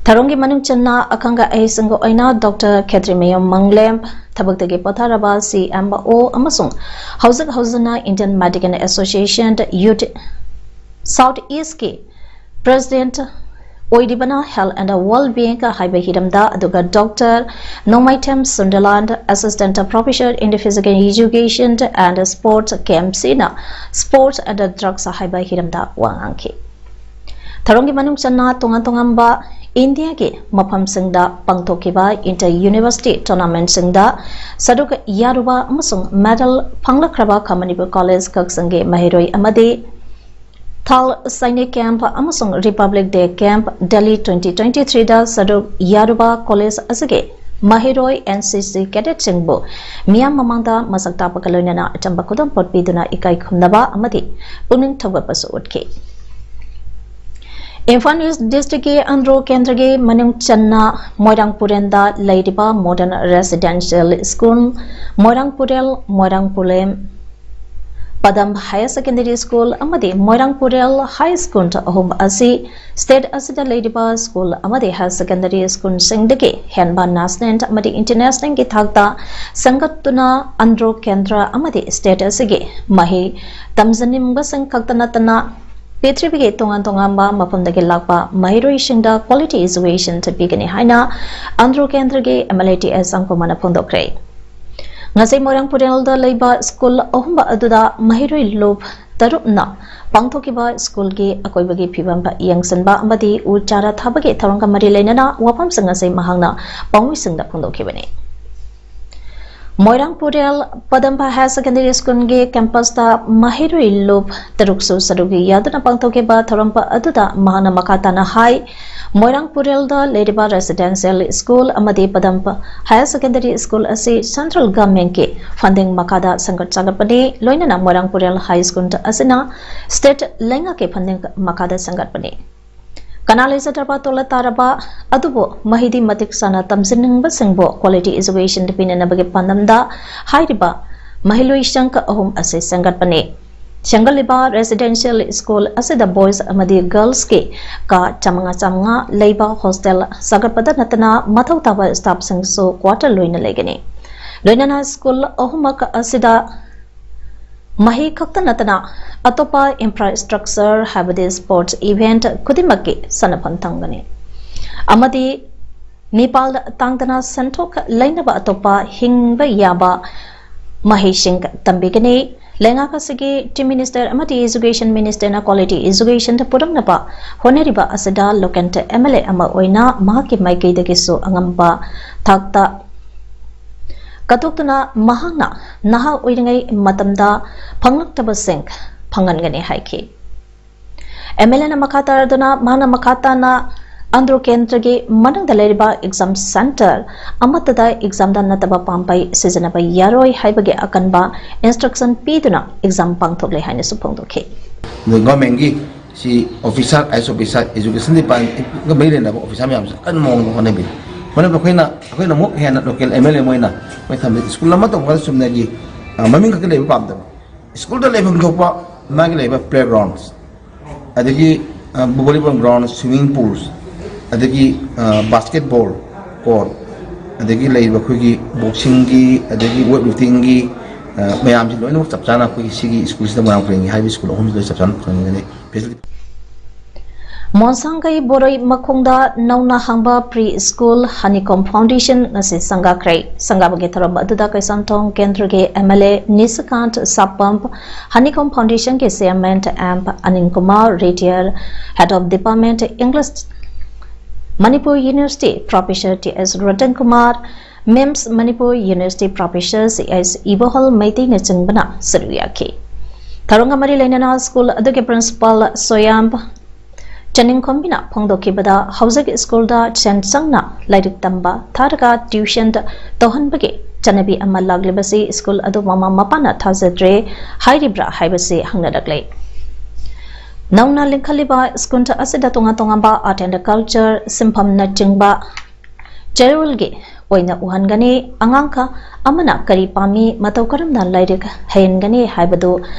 ꯊꯧꯔꯝꯒꯤ ꯃꯅꯨꯡ ꯆꯟꯅ ꯑꯈꯪ ꯑꯍꯩꯁꯤꯡꯒꯤ ꯑꯣꯏꯅ ꯗꯣꯛꯇꯔ ꯈꯦꯇ꯭ꯔꯤꯃꯌꯨꯝ ꯃꯪꯂꯦꯝ, ꯊꯕꯛꯇꯒꯤ ꯄꯣꯊꯥꯔꯕ ꯁꯤ ꯑꯦꯝ ꯑꯣ ꯑꯃꯁꯨꯡ ꯍꯧꯖꯤꯛ ꯍꯧꯖꯤꯛꯅ Indian Medical Association Youth South East ꯀꯤ President ꯑꯣꯏꯔꯤꯕꯅ Health and Wellbeing ꯍꯥꯏꯕ ꯍꯤꯔꯝꯗ, ꯑꯗꯨꯒ doctor Nongmeithem Sundarlan, Assistant Professor in Physical Education and Sports, K M ꯁꯤꯅ Sports and Drugs ꯍꯥꯏꯕ ꯍꯤꯔꯝꯗ ꯋꯥ ꯉꯥꯡꯈꯤ꯫ ꯊꯧꯔꯝꯒꯤ ꯃꯅꯨꯡ ꯆꯟꯅ ꯇꯣꯉꯥꯟ ꯇꯣꯉꯥꯟꯕ ꯏꯟꯗꯤꯌꯥꯒꯤ ꯃꯐꯝꯁꯤꯡꯗ ꯄꯥꯡꯊꯣꯛꯈꯤꯕ inter university tournamentꯁꯤꯡꯗ ꯁꯔꯨꯛ ꯌꯥꯔꯨꯕ ꯑꯃꯁꯨꯡ medal ꯐꯪꯂꯛꯈ꯭ꯔꯕ ꯈꯥ ꯃꯅꯤꯄꯨꯔ ꯀꯣꯂꯦꯖ ꯀꯛꯆꯤꯡꯒꯤ ꯃꯍꯩꯔꯣꯏ ꯑꯃꯗꯤ ꯊꯥꯜ ꯁꯥꯏꯅꯤꯛ ꯀꯦꯝꯞ ꯑꯃꯁꯨꯡ republic day camp Delhi twenty twenty threeꯗ ꯁꯔꯨꯛ ꯌꯥꯔꯨꯕ ꯀꯣꯂꯦꯖ ꯑꯁꯤꯒꯤ ꯃꯍꯩꯔꯣꯏ ꯑꯦꯟ ꯁꯤ ꯁꯤ ꯀꯦꯗꯦꯠꯁꯤꯡꯕꯨ ꯃꯤꯌꯥꯝ ꯃꯃꯥꯡꯗ ꯃꯁꯛ ꯇꯥꯛꯄꯒ ꯂꯣꯏꯅꯅ ꯑꯆꯝꯕ ꯈꯨꯗꯣꯜꯄꯣꯠ ꯄꯤꯗꯨꯅ ꯏꯀꯥꯏ ꯈꯨꯝꯅꯕ ꯑꯃꯗꯤ ꯄꯨꯛꯅꯤꯡ ꯊꯧꯒꯠꯄꯁꯨ ꯎꯠꯈꯤ꯫ ꯏꯝꯐꯥꯜ ꯏꯁ ꯗꯤꯁꯇ꯭ꯔꯤꯛꯀꯤ ꯑꯟꯗ꯭ꯔꯣ ꯀꯦꯟꯗ꯭ꯔꯒꯤ ꯃꯅꯨꯡ ꯆꯟꯅ ꯃꯣꯏꯔꯥꯡ ꯄꯨꯔꯦꯟꯗ ꯂꯩꯔꯤꯕ ꯃꯣꯗꯔꯟ ꯔꯦꯁꯤꯗꯦꯟꯁꯤꯌꯦꯜ ꯁ꯭ꯀꯨꯜ ꯃꯣꯏꯔꯥꯡ ꯄꯨꯔꯦꯜ, ꯃꯣꯏꯔꯥꯡ ꯄꯨꯂꯦꯝ, ꯄꯗꯝ ꯍꯥꯌꯔ ꯁꯦꯀꯦꯟꯗꯔꯤ ꯁ꯭ꯀꯨꯜ ꯑꯃꯗꯤ ꯃꯣꯏꯔꯥꯡ ꯄꯨꯔꯦꯜ ꯍꯥꯏ ꯁ꯭ꯀꯨꯜ ꯑꯍꯨꯝ ꯑꯁꯤ ꯁ꯭ꯇꯦꯠ ꯑꯁꯤꯗ ꯂꯩꯔꯤꯕ ꯁ꯭ꯀꯨꯜ ꯑꯃꯗꯤ ꯍꯥꯌꯔ ꯁꯦꯀꯦꯟꯗꯔꯤ ꯁ꯭ꯀꯨꯜꯁꯤꯡꯗꯒꯤ ꯍꯦꯟꯕ ꯅꯦꯁꯅꯦꯜ ꯑꯃꯗꯤ ꯏꯟꯇꯔꯅꯦꯁꯅꯦꯜꯒꯤ ꯊꯥꯛꯇ ꯁꯦꯝꯒꯠꯇꯨꯅ ꯑꯟꯗ꯭ꯔꯣ ꯀꯦꯟꯗ꯭ꯔ ꯑꯃꯗꯤ ꯁ꯭ꯇꯦꯠ ꯑꯁꯤꯒꯤ ꯃꯍꯩ ꯇꯝꯖꯅꯤꯡꯕꯁꯤꯡ ꯈꯛꯇ ꯅꯠꯇꯅ ꯄ꯭ꯔꯤꯊꯤꯕꯤꯒꯤ ꯇꯣꯉꯥꯟ ꯇꯣꯉꯥꯟꯕ ꯃꯐꯝꯗꯒꯤ ꯂꯥꯛꯄ ꯃꯍꯩꯔꯣꯏꯁꯤꯡꯗ quality education ꯄꯤꯒꯅꯤ ꯍꯥꯏꯅ ꯑꯟꯗ꯭ꯔꯣ ꯀꯦꯟꯗ꯭ꯔꯒꯤ ꯑꯦꯝ ꯑꯦꯜ ꯑꯦ ꯇꯤ ꯑꯦꯁ ꯁꯪꯀꯨꯃꯥꯔꯅ ꯐꯣꯡꯗꯣꯛꯈ꯭ꯔꯦ꯫ ꯉꯁꯤ ꯃꯣꯏꯔꯥꯡ ꯄꯨꯔꯦꯜꯗ ꯂꯩꯕ ꯁ꯭ꯀꯨꯜ ꯑꯍꯨꯝ ꯑꯗꯨꯗ ꯃꯍꯩꯔꯣꯏ ꯂꯨꯞ ꯇꯔꯨꯛꯅ ꯄꯥꯡꯊꯣꯛꯈꯤꯕ ꯁ꯭ꯀꯨꯜꯒꯤ ꯑꯀꯣꯏꯕꯒꯤ ꯐꯤꯕꯝ ꯌꯦꯡꯁꯤꯟꯕ ꯑꯃꯗꯤ ꯎ ꯆꯥꯔꯥ ꯊꯥꯕꯒꯤ ꯊꯧꯔꯝꯒ ꯃꯔꯤ ꯂꯩꯅꯅ ꯋꯥꯐꯝꯁꯤꯡ ꯑꯁꯤ ꯃꯍꯥꯛꯅ ꯄꯥꯎꯃꯤꯁꯤꯡꯗ ꯐꯣꯡꯗꯣꯛꯈꯤꯕꯅꯤ꯫ ꯃꯣꯏꯔꯥꯡ ꯄꯨꯔꯦꯜ ꯄꯗꯝꯕ ꯍꯥꯌꯔ ꯁꯦꯀꯦꯟꯗꯔꯤ ꯁ꯭ꯀꯨꯜꯒꯤ ꯀꯦꯝꯄꯁꯇ ꯃꯍꯩꯔꯣꯏ ꯂꯨꯞ ꯇꯔꯨꯛꯁꯨ ꯁꯔꯨꯛ ꯌꯥꯗꯨꯅ ꯄꯥꯡꯊꯣꯛꯈꯤꯕ ꯊꯧꯔꯝ ꯑꯗꯨꯗ ꯃꯍꯥꯛꯅ ꯃꯈꯥ ꯇꯥꯅ ꯍꯥꯏ, ꯃꯣꯏꯔꯥꯡ ꯄꯨꯔꯦꯜꯗ ꯂꯩꯔꯤꯕ ꯔꯦꯁꯤꯗꯦꯟꯁꯤꯌꯦꯜ ꯁ꯭ꯀꯨꯜ ꯑꯃꯗꯤ ꯄꯗꯝꯕ ꯍꯥꯌꯔ ꯁꯦꯀꯦꯟꯗꯔꯤ ꯁ꯭ꯀꯨꯜ ꯑꯁꯤ ꯁꯦꯟꯇ꯭ꯔꯦꯜ ꯒꯚꯔꯟꯃꯦꯟꯠꯀꯤ ꯐꯟꯗꯤꯡ ꯃꯈꯥꯗ ꯁꯦꯝꯒꯠ ꯁꯥꯒꯠꯄꯅꯤ꯫ ꯂꯣꯏꯅꯅ ꯃꯣꯏꯔꯥꯡ ꯄꯨꯔꯦꯜ ꯍꯥꯏ ꯁ꯭ꯀꯨꯜ ꯑꯁꯤꯅ ꯁ꯭ꯇꯦꯠ ꯂꯩꯉꯥꯛꯀꯤ ꯐꯟꯗꯤꯡ ꯃꯈꯥꯗ ꯁꯦꯝꯒꯠꯄꯅꯤ꯫ ꯀꯅꯥ ꯂꯩꯖꯗ꯭ꯔꯕ ꯇꯣꯂꯠ ꯇꯥꯔꯕ ꯑꯗꯨꯕꯨ ꯃꯍꯩꯗꯤ ꯃꯇꯤꯛ ꯆꯥꯅ ꯇꯝꯖꯅꯤꯡꯕꯁꯤꯡꯕꯨ ꯀ꯭ꯋꯥꯂꯤꯇꯤ ꯑꯦꯖꯨꯀꯦꯁꯟ ꯄꯤꯅꯅꯕꯒꯤ ꯄꯥꯟꯗꯝꯗ ꯍꯥꯏꯔꯤꯕ ꯃꯍꯩꯂꯣꯏ ꯁꯪ ꯑꯍꯨꯝ ꯑꯁꯤ ꯁꯦꯝꯒꯠꯄꯅꯤ꯫ ꯁꯦꯝꯒꯠꯂꯤꯕ ꯔꯦꯁꯤꯗꯦꯟꯁꯤꯌꯦꯜ ꯁ꯭ꯀꯨꯜ ꯑꯁꯤꯗ ꯕꯣꯏꯁ ꯑꯃꯗꯤ ꯒꯔꯜꯁꯀꯤ ꯀꯥ ꯆꯥꯃꯉꯥ ꯆꯥꯃꯉꯥ ꯂꯩꯕ ꯍꯣꯁꯇꯦꯜ ꯁꯥꯒꯠꯄꯗ ꯅꯠꯇꯅ ꯃꯊꯧ ꯇꯥꯕ ꯁ꯭ꯇꯥꯐꯁꯤꯡꯁꯨ ꯀ꯭ꯋꯥꯇꯔ ꯂꯣꯏꯅ ꯂꯩꯒꯅꯤ꯫ ꯂꯣꯏꯅꯅ ꯁ꯭ꯀꯨꯜ ꯑꯍꯨꯝꯃꯛ ꯑꯁꯤꯗ ꯃꯍꯩ ꯈꯛꯇ ꯅꯠꯇꯅ ꯑꯇꯣꯞꯄ ꯏꯟꯐ꯭ꯔꯥꯁ꯭ꯇ꯭ꯔꯛꯆꯔ ꯍꯥꯏꯕꯗꯤ ꯁ꯭ꯄꯣꯔꯠꯁ ꯏꯚꯦꯟꯠ ꯈꯨꯗꯤꯡꯃꯛꯀꯤ ꯁꯥꯟꯅꯐꯝ ꯊꯝꯒꯅꯤ ꯑꯃꯗꯤ ꯅꯦꯄꯥꯜꯗ ꯇꯥꯡꯗꯅ ꯁꯦꯟꯊꯣꯛ ꯂꯩꯅꯕ ꯑꯇꯣꯞꯄ ꯍꯤꯡꯕ ꯌꯥꯕ ꯃꯍꯩꯁꯤꯡ ꯇꯝꯕꯤꯒꯅꯤ꯫ ꯂꯩꯉꯥꯛ ꯑꯁꯤꯒꯤ ꯆꯤꯐ ꯃꯤꯅꯤꯁꯇꯔ ꯑꯃꯗꯤ ꯑꯦꯖꯨꯀꯦꯁꯟ ꯃꯤꯅꯤꯁꯇꯔꯅ ꯀ꯭ꯋꯥꯂꯤꯇꯤ ꯑꯦꯖꯨꯀꯦꯁꯟꯗ ꯄꯨꯔꯛꯅꯕ ꯍꯣꯠꯅꯔꯤꯕ ꯑꯁꯤꯗ ꯂꯣꯀꯦꯜ ꯑꯦꯝ ꯑꯦꯜ ꯑꯦ ꯑꯃ ꯑꯣꯏꯅ ꯃꯍꯥꯛꯀꯤ ꯃꯥꯏꯀꯩꯗꯒꯤꯁꯨ ꯑꯉꯝꯕ ꯊꯥꯛꯇ ꯀꯠꯊꯣꯛꯇꯨꯅ ꯃꯍꯥꯛꯅ ꯅꯍꯥ ꯑꯣꯏꯔꯤꯉꯩ ꯃꯇꯝꯗ ꯐꯪꯂꯛꯇꯕꯁꯤꯡ ꯐꯪꯍꯟꯒꯅꯤ ꯍꯥꯏꯈꯤ꯫ ꯑꯦꯝ ꯑꯦꯜ ꯑꯦꯅ ꯃꯈꯥ ꯇꯥꯔꯗꯨꯅ ꯃꯍꯥꯛꯅ ꯃꯈꯥ ꯇꯥꯅ ꯑꯟꯗ꯭ꯔꯣ ꯀꯦꯟꯗ꯭ꯔꯒꯤ ꯃꯅꯨꯡꯗ ꯂꯩꯔꯤꯕ ꯑꯦꯛꯖꯥꯝ ꯁꯦꯟꯇꯔ ꯑꯃꯠꯇꯗ ꯑꯦꯛꯖꯥꯝꯗ ꯅꯠꯇꯕ ꯄꯥꯝꯕꯩ ꯁꯤꯖꯤꯟꯅꯕ ꯌꯥꯔꯣꯏ ꯍꯥꯏꯕꯒꯤ ꯑꯀꯟꯕ ꯏꯟꯁꯇ꯭ꯔꯛꯁꯟ ꯄꯤꯗꯨꯅ ꯑꯦꯛꯖꯥꯝ ꯄꯥꯡꯊꯣꯛꯂꯦ ꯍꯥꯏꯅꯁꯨ ꯐꯣꯡꯗꯣꯛꯈꯤ꯫ ꯑꯗꯩ ꯒꯣꯔꯃꯦꯟꯒꯤ ꯁꯤ ꯑꯣꯐꯤꯁꯥꯔ, ꯑꯥꯏ ꯑꯦꯁ ꯑꯣꯐꯤꯁꯥꯔ, ꯏꯖꯨꯀꯦꯁꯟ ꯗꯤꯄꯥꯔꯠꯃꯦꯟꯒ ꯃꯔꯤ ꯂꯩꯅꯕ ꯑꯣꯐꯤꯁꯥꯔ ꯃꯌꯥꯝꯁꯦ ꯀꯟꯅ ꯃꯑꯣꯡꯗ ꯍꯣꯠꯅꯕꯤ꯫ ꯃꯔꯝꯗꯤ ꯑꯩꯈꯣꯏꯅ ꯑꯩꯈꯣꯏꯅ ꯑꯃꯨꯛ ꯍꯦꯟꯅ ꯂꯣꯀꯦꯜ ꯑꯦꯝ ꯑꯦꯜ ꯑꯦ ꯃꯣꯏꯅ ꯑꯩꯈꯣꯏ ꯊꯝꯕ ꯁ꯭ꯀꯨꯜ ꯑꯃ ꯇꯧꯕꯗ ꯆꯨꯝꯅꯒꯤ ꯑ, ꯃꯃꯤꯡ ꯈꯛꯇ ꯂꯩꯕ ꯄꯥꯝꯗꯕ, ꯁ꯭ꯀꯨꯜꯗ ꯂꯩꯐꯝ ꯊꯣꯛꯄ ꯃꯥꯒꯤ ꯂꯩꯕ ꯄ꯭ꯂꯦ ꯒ꯭ꯔꯥꯎꯟ, ꯑꯗꯒꯤ ꯚꯣꯂꯤꯕꯣꯜ ꯒ꯭ꯔꯥꯎꯟ, ꯁ꯭ꯋꯤꯃꯤꯡ ꯄꯨꯜꯁ, ꯑꯗꯒꯤ ꯕꯥꯁꯀꯦꯠꯕꯣꯜ ꯀꯣꯔꯠ, ꯑꯗꯒꯤ ꯂꯩꯔꯤꯕ ꯑꯩꯈꯣꯏꯒꯤ ꯕꯣꯛꯁꯤꯡꯒꯤ, ꯑꯗꯒꯤ ꯋꯦꯠ ꯂꯤꯐꯇꯤꯡꯒꯤ ꯃꯌꯥꯝꯁꯤ ꯂꯣꯏꯅꯃꯛ ꯆꯞ ꯆꯥꯅ ꯑꯩꯈꯣꯏꯒꯤ ꯁꯤꯒꯤ ꯁ꯭ꯀꯨꯜꯁꯤꯗ ꯃꯣꯏꯔꯥꯡ ꯄꯔꯦꯡꯒꯤ ꯍꯥꯏꯔꯤꯕ ꯁ꯭ꯀꯨꯜ ꯑꯍꯨꯝꯁꯤꯗ ꯆꯞ ꯆꯥꯅ ꯐꯪꯒꯅꯤ꯫ ꯐꯦꯁꯤꯂꯤꯇꯤ ꯃꯣꯟꯁꯥꯡꯒꯩ ꯕꯣꯔꯣꯏ ꯃꯈꯣꯡꯗ ꯅꯧꯅ ꯍꯥꯡꯕ ꯄ꯭ꯔꯤ ꯁ꯭ꯀꯨꯜ ꯍꯅꯤꯀꯣꯝ ꯐꯥꯎꯟꯗꯦꯁꯟ ꯉꯁꯤ ꯁꯪꯒꯥꯈ꯭ꯔꯦ꯫ ꯁꯪꯒꯥꯕꯒꯤ ꯊꯧꯔꯝ ꯑꯗꯨꯗ ꯀꯩꯁꯥꯝꯊꯣꯡ ꯀꯦꯟꯗ꯭ꯔꯒꯤ M L A Nishikant Sapam, Hanikom ꯐꯥꯎꯟꯗꯦꯁꯟꯒꯤ ꯆꯤꯌꯥꯔꯃꯦꯟ M Anil Kumar, retired head of department English Manipur University Professor T S Ratan Kumar, MIMS Manipur University Professor C S Ibohol ꯃꯩꯇꯩꯅꯆꯤꯡꯕꯅ ꯁꯔꯨꯛ ꯌꯥꯈꯤ꯫ ꯊꯧꯔꯝꯒ ꯃꯔꯤ ꯂꯩꯅꯅ ꯁ꯭ꯀꯨꯜ ꯑꯗꯨꯒꯤ ꯄ꯭ꯔꯤꯟꯁꯤꯄꯥꯜ ꯁꯣꯌꯥꯝ ꯆꯅꯤꯡꯈꯣꯝꯕꯤꯅ ꯐꯣꯡꯗꯣꯛꯈꯤꯕꯗ, ꯍꯧꯖꯤꯛ ꯁ꯭ꯀꯨꯜꯗ ꯁꯦꯟ ꯆꯪꯅ ꯂꯥꯏꯔꯤꯛ ꯇꯝꯕ ꯊꯥꯔꯒ ꯇ꯭ꯌꯨꯁꯟ ꯇꯧꯍꯟꯕꯒꯤ ꯆꯠꯅꯕꯤ ꯑꯃ ꯂꯥꯛꯂꯤꯕꯁꯤ ꯁ꯭ꯀꯨꯜ ꯑꯗꯨ ꯃꯃꯥ ꯃꯄꯥꯅ ꯊꯥꯖꯗ꯭ꯔꯦ ꯍꯥꯏꯔꯤꯕ꯭ꯔꯥ ꯍꯥꯏꯕꯁꯤ ꯍꯪꯅꯔꯛꯂꯦ꯫ ꯅꯧꯅ ꯂꯤꯡꯈꯠꯂꯤꯕ ꯁ꯭ꯀꯨꯜ ꯑꯁꯤꯗ ꯇꯣꯉꯥꯟ ꯇꯣꯉꯥꯟꯕ art and culture, ꯁꯤꯟꯐꯝꯅꯆꯤꯡꯕ ꯆꯌꯣꯜꯒꯤ ꯑꯣꯏꯅ ꯎꯍꯟꯒꯅꯤ꯫ ꯑꯉꯥꯡ ꯈ-, ꯑꯃꯅ ꯀꯔꯤ ꯄꯥꯝꯃꯤ, ꯃꯇꯧ ꯀꯔꯝꯅ ꯂꯥꯏꯔꯤꯛ ꯍꯩꯍꯟꯒꯅꯤ ꯍꯥꯏꯕꯗꯨ